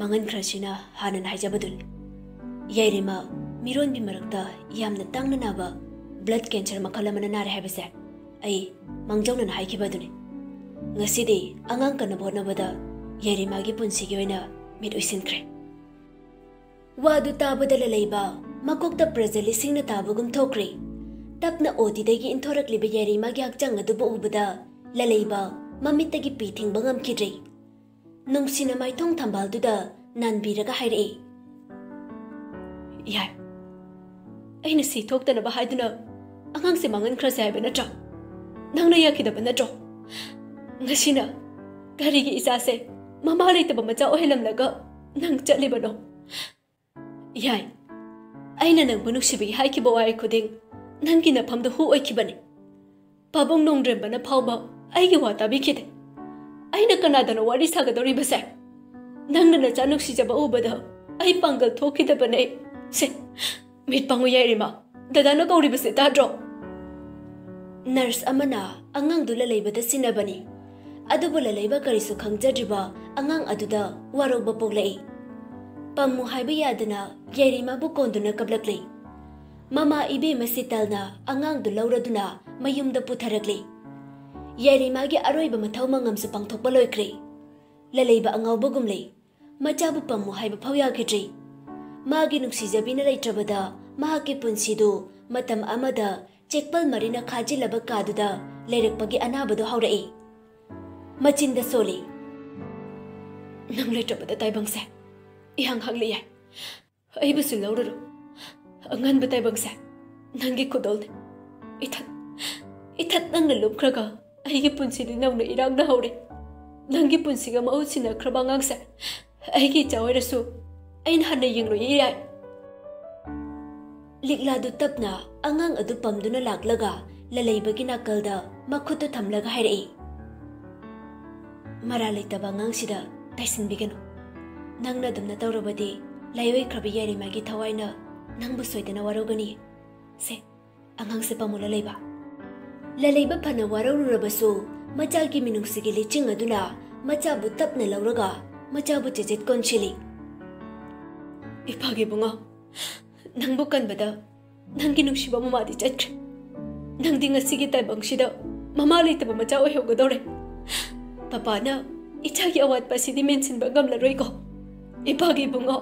ꯃꯥꯡꯍꯟꯈ꯭ꯔꯁꯤꯅ ꯍꯥꯟꯅꯅ ꯍꯥꯏꯖꯕꯗꯨꯅꯤ꯫ ꯌꯥꯏꯔꯤꯃꯥ ꯃꯤꯔꯣꯟꯕꯤ ꯃꯔꯛꯇ ꯌꯥꯝꯅ ꯇꯥꯡꯅ ꯅꯥꯕ blood cancer ꯃꯈꯜ ꯑꯃꯅ ꯅꯥꯔꯦ ꯍꯥꯏꯕꯁꯦ ꯑꯩ ꯃꯥꯡꯖꯧꯅꯅ ꯍꯥꯏꯈꯤꯕ ꯑꯗꯨꯅꯤ꯫ ꯉꯁꯤꯗꯤ ꯑꯉꯥꯡ ꯀꯟꯅꯕ ꯍꯣꯠꯅꯕꯗ ꯌꯥꯏꯔꯤꯃꯥꯒꯤ ꯄꯨꯟꯁꯤꯒꯤ ꯑꯣꯏꯅ ꯃꯤꯠ ꯎꯏꯁꯤꯟꯈ꯭ꯔꯦ꯫" ꯋꯥꯗꯨ ꯇꯥꯕꯗ ꯂꯂꯩꯕ ꯃꯀꯣꯛꯇ ꯄ꯭ꯔꯖ ꯂꯤꯁꯤꯡꯅ ꯇꯥꯕꯒꯨꯝ ꯊꯣꯛꯈ꯭ꯔꯦ꯫ ꯇꯞꯅ ODꯗꯒꯤ ꯏꯟꯊꯣꯔꯛꯂꯤꯕ ꯌꯥꯏꯔꯤꯃꯥꯒꯤ ꯍꯛꯆꯥꯡ ꯑꯗꯨꯕꯨ ꯎꯕꯗ ꯂꯂꯩꯕ ꯃꯃꯤꯠꯇꯒꯤ ꯄꯤ ꯊꯤꯡꯕ ꯉꯝꯈꯤꯗ꯭ꯔꯦ꯫ ꯅꯨꯡꯁꯤꯅ ꯃꯥꯏꯊꯣꯡ ꯊꯝꯕꯥꯜꯗꯨꯗ ꯅꯥꯟꯕꯤꯔꯒ ꯍꯥꯏꯔꯛꯏ꯫ "ꯌꯥꯏ, ꯑꯩꯅ ꯁꯤ ꯊꯣꯛꯇꯅꯕ ꯍꯥꯏꯗꯨꯅ ꯑꯉꯥꯡꯁꯦ ꯃꯥꯡꯍꯟꯈ꯭ꯔꯁꯦ ꯍꯥꯏꯕ ꯅꯠꯇ꯭ꯔꯣ? ꯅꯪꯅ ꯌꯥꯈꯤꯗꯕ ꯅꯠꯇ꯭ꯔꯣ? ꯉꯁꯤꯅ ꯀꯔꯤꯒꯤ ꯏꯆꯥꯁꯦ ꯃꯃꯥ ꯂꯩꯇꯕ ꯃꯆꯥ ꯑꯣꯏꯍꯜꯂꯝꯂꯒ ꯅꯪ ꯆꯠꯂꯤꯕꯅꯣ?" "ꯌꯥꯏ, ꯑꯩꯅ ꯅꯪꯕꯨ ꯅꯨꯡꯁꯤꯕꯒꯤ ꯍꯥꯏꯈꯤꯕ ꯋꯥꯍꯩ ꯈꯨꯗꯤꯡ ꯅꯪꯒꯤ ꯅꯐꯝꯗ ꯍꯨ ꯑꯣꯏꯈꯤꯕꯅꯤ꯫ ꯄꯥꯕꯨꯡ ꯅꯣꯡꯗ꯭ꯔꯦꯝꯕꯅ ꯐꯥꯎꯕ ꯑꯩꯒꯤ ꯋꯥ ꯇꯥꯕꯤꯈꯤꯗꯦ꯫ ꯑꯩꯅ ꯀꯅꯥꯗꯅꯣ ꯋꯥꯔꯤ ꯁꯥꯒꯗꯧꯔꯤꯕꯁꯦ? ꯅꯪꯅ ꯅꯆꯥ ꯅꯨꯡꯁꯤꯖꯕ ꯎꯕꯗ ꯑꯩ ꯄꯥꯡꯒꯜ ꯊꯣꯛꯈꯤꯗꯕꯅꯦ꯫ ꯁꯦ, ꯃꯤꯠ ꯄꯥꯡꯉꯨ ꯌꯥꯏꯔꯤꯃꯥ, ꯗꯗꯥꯅ ꯀꯧꯔꯤꯕꯁꯦ ꯇꯥꯗ꯭ꯔꯣ?" ꯅꯔꯁ ꯑꯃꯅ ꯑꯉꯥꯡꯗꯨ ꯂꯂꯩꯕꯗ ꯁꯤꯟꯅꯕꯅꯤ꯫ ꯑꯗꯨꯕꯨ ꯂꯂꯩꯕ ꯀꯔꯤꯁꯨ ꯈꯪꯖꯗ꯭ꯔꯤꯕ ꯑꯉꯥꯡ ꯑꯗꯨꯗ ꯋꯥꯔꯧꯕ ꯄꯣꯛꯂꯛꯏ꯫ ꯄꯝꯃꯨ ꯍꯥꯏꯕ ꯌꯥꯗꯅ ꯌꯥꯏꯔꯤꯃꯥꯕꯨ ꯀꯣꯟꯗꯨꯅ ꯀꯞꯂꯛꯂꯤ꯫ ꯃꯃꯥ ꯏꯕꯦꯝꯃ ꯁꯤꯇꯜꯅ ꯑꯉꯥꯡꯗꯨ ꯂꯧꯔꯗꯨꯅ ꯃꯌꯨꯝꯗ ꯄꯨꯊꯔꯛꯂꯤ꯫ ꯌꯥꯏꯔꯤꯃꯥꯒꯤ ꯑꯔꯣꯏꯕ ꯃꯊꯧ ꯃꯉꯝꯁꯨ ꯄꯥꯡꯊꯣꯛꯄ ꯂꯣꯏꯈ꯭ꯔꯦ꯫ ꯂꯂꯩꯕ ꯑꯉꯥꯎꯕꯒꯨꯝꯂꯦ꯫ ꯃꯆꯥꯕꯨ ꯄꯝꯃꯨ ꯍꯥꯏꯕ ꯐꯥꯎ ꯌꯥꯈꯤꯗ꯭ꯔꯤ꯫ ꯃꯥꯒꯤ ꯅꯨꯡꯁꯤꯖꯕꯤꯅ ꯂꯩꯇ꯭ꯔꯕꯗ ꯃꯍꯥꯛꯀꯤ ꯄꯨꯟꯁꯤꯗꯨ ꯃꯇꯝ ꯑꯃꯗ ꯆꯦꯛꯄꯜ ꯃꯔꯤꯅ ꯈꯥꯖꯤꯜꯂꯕ ꯀꯥꯗꯨꯗ ꯂꯩꯔꯛꯄꯒꯤ ꯑꯅꯥꯕꯗꯨ ꯍꯧꯔꯛꯏ꯫ ꯃꯆꯤꯟꯗ ꯁꯣꯜꯂꯤ꯫ "ꯅꯪ ꯂꯩꯇ꯭ꯔꯕꯗ ꯇꯥꯏꯕꯪꯁꯦ ꯏꯍꯥꯡ ꯍꯥꯡꯂꯦ ꯌꯥꯏ꯫ ꯑꯩꯕꯨꯁꯨ ꯂꯧꯔꯨꯔꯣ꯫ ꯑꯉꯟꯕ ꯇꯥꯏꯕꯪꯁꯦ ꯅꯪꯒꯤ ꯈꯨꯗꯣꯜꯅꯦ꯫ ꯏꯊꯠ, ꯏꯊꯠ ꯅꯪꯅ ꯂꯨꯞꯈ꯭ꯔꯒ ꯑꯩꯒꯤ ꯄꯨꯟꯁꯤꯗꯤ ꯅꯧꯅ ꯏꯔꯥꯡꯅ ꯍꯧꯔꯦ꯫ ꯅꯪꯒꯤ ꯄꯨꯟꯁꯤꯒ ꯃꯍꯨꯠ ꯁꯤꯟꯅꯈ꯭ꯔꯕ ꯑꯉꯥꯡꯁꯦ ꯑꯩꯒꯤ ꯏꯆꯥ ꯑꯣꯏꯔꯁꯨ ꯑꯩꯅ ꯍꯟꯅ ꯌꯦꯡꯂꯣꯏꯌꯦ ꯌꯥꯏ꯫" ꯂꯤꯛꯂꯥꯗꯨ ꯇꯞꯅ ꯑꯉꯥꯡ ꯑꯗꯨ ꯄꯝꯗꯨꯅ ꯂꯥꯛꯂꯒ ꯂꯂꯩꯕꯒꯤ ꯅꯥꯀꯜꯗ ꯃꯈꯨꯠꯇꯨ ꯊꯝꯂꯒ ꯍꯥꯏꯔꯛꯏ, "ꯃꯔꯥ ꯂꯩꯇꯕ ꯑꯉꯥꯡꯁꯤꯗ ꯇꯥꯏꯁꯤꯟꯕꯤꯒꯅꯨ꯫ ꯅꯪꯅ ꯑꯗꯨꯝꯅ ꯇꯧꯔꯕꯗꯤ ꯂꯥꯏꯑꯣꯏꯈ꯭ꯔꯕ ꯌꯥꯏꯔꯤꯃꯥꯒꯤ ꯊꯋꯥꯏꯅ ꯅꯪꯕꯨ ꯁꯣꯏꯗꯅ ꯋꯥꯔꯧꯒꯅꯤ꯫ ꯁꯦ, ꯑꯉꯥꯡꯁꯦ ꯄꯥꯝꯃꯨ ꯂꯂꯩꯕ꯫" ꯂꯂꯩꯕ ꯐꯅ ꯋꯥꯔꯧꯔꯨꯔꯕꯁꯨ ꯃꯆꯥꯒꯤ ꯃꯤꯅꯨꯡꯁꯤꯒꯤ ꯂꯤꯆꯤꯡ ꯑꯗꯨꯅ ꯃꯆꯥꯕꯨ ꯇꯞꯅ ꯂꯧꯔꯒ ꯃꯆꯥꯕꯨ ꯆꯦꯆꯦꯠ ꯀꯣꯟꯁꯤꯜꯂꯤ꯫ "ꯏꯄꯥꯒꯤ ꯏꯕꯨꯡꯉꯣ, ꯅꯪꯕꯨ ꯀꯟꯕꯗ ꯅꯪꯒꯤ ꯅꯨꯡꯁꯤꯕ ꯃꯃꯥꯗꯤ ꯆꯠꯈ꯭ꯔꯦ꯫ ꯅꯪꯗꯤ ꯉꯁꯤꯒꯤ ꯇꯥꯏꯕꯪꯁꯤꯗ ꯃꯃꯥ ꯂꯩꯇꯕ ꯃꯆꯥ ꯑꯣꯏꯍꯧꯒꯗꯧꯔꯦ꯫ ꯄꯄꯥꯅ ꯏꯆꯥꯒꯤ ꯑꯋꯥꯠꯄ ꯑꯁꯤꯗꯤ ꯃꯦꯟꯁꯤꯟꯕ ꯉꯝꯂꯔꯣꯏꯀꯣ, ꯏꯄꯥꯒꯤ ꯏꯕꯨꯡꯉꯣ꯫"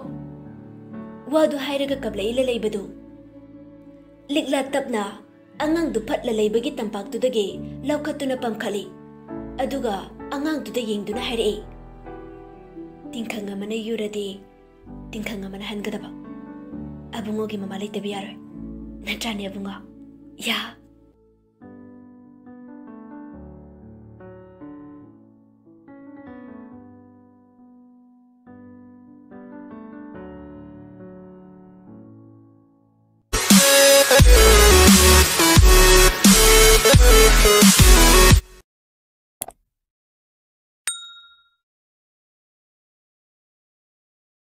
ꯋꯥꯗꯨ ꯍꯥꯏꯔꯒ ꯀꯞꯂꯛꯏ ꯂꯂꯩꯕꯗꯨ꯫ ꯂꯤꯛꯂꯥ ꯇꯞꯅ ꯑꯉꯥꯡꯗꯨ ꯐꯠ ꯂꯂꯩꯕꯒꯤ ꯇꯝꯄꯥꯛꯇꯨꯗꯒꯤ ꯂꯧꯈꯠꯇꯨꯅ ꯄꯝꯈꯠꯂꯤ꯫ ꯑꯗꯨꯒ ꯑꯉꯥꯡꯗꯨꯗ ꯌꯦꯡꯗꯨꯅ ꯍꯥꯏꯔꯛꯏ, "ꯇꯤꯡꯈꯪ ꯑꯃꯅ ꯌꯨꯔꯗꯤ ꯇꯤꯡꯈꯪ ꯑꯃꯅ ꯍꯟꯒꯗꯕ꯫ ꯑꯕꯨꯡꯉꯣꯒꯤ ꯃꯃꯥ ꯂꯩꯇꯕ ꯌꯥꯔꯣꯏ꯫ ꯅꯠꯇ꯭ꯔꯥꯅꯦ ꯑꯕꯨꯡꯉꯣ?" "ꯌꯥ,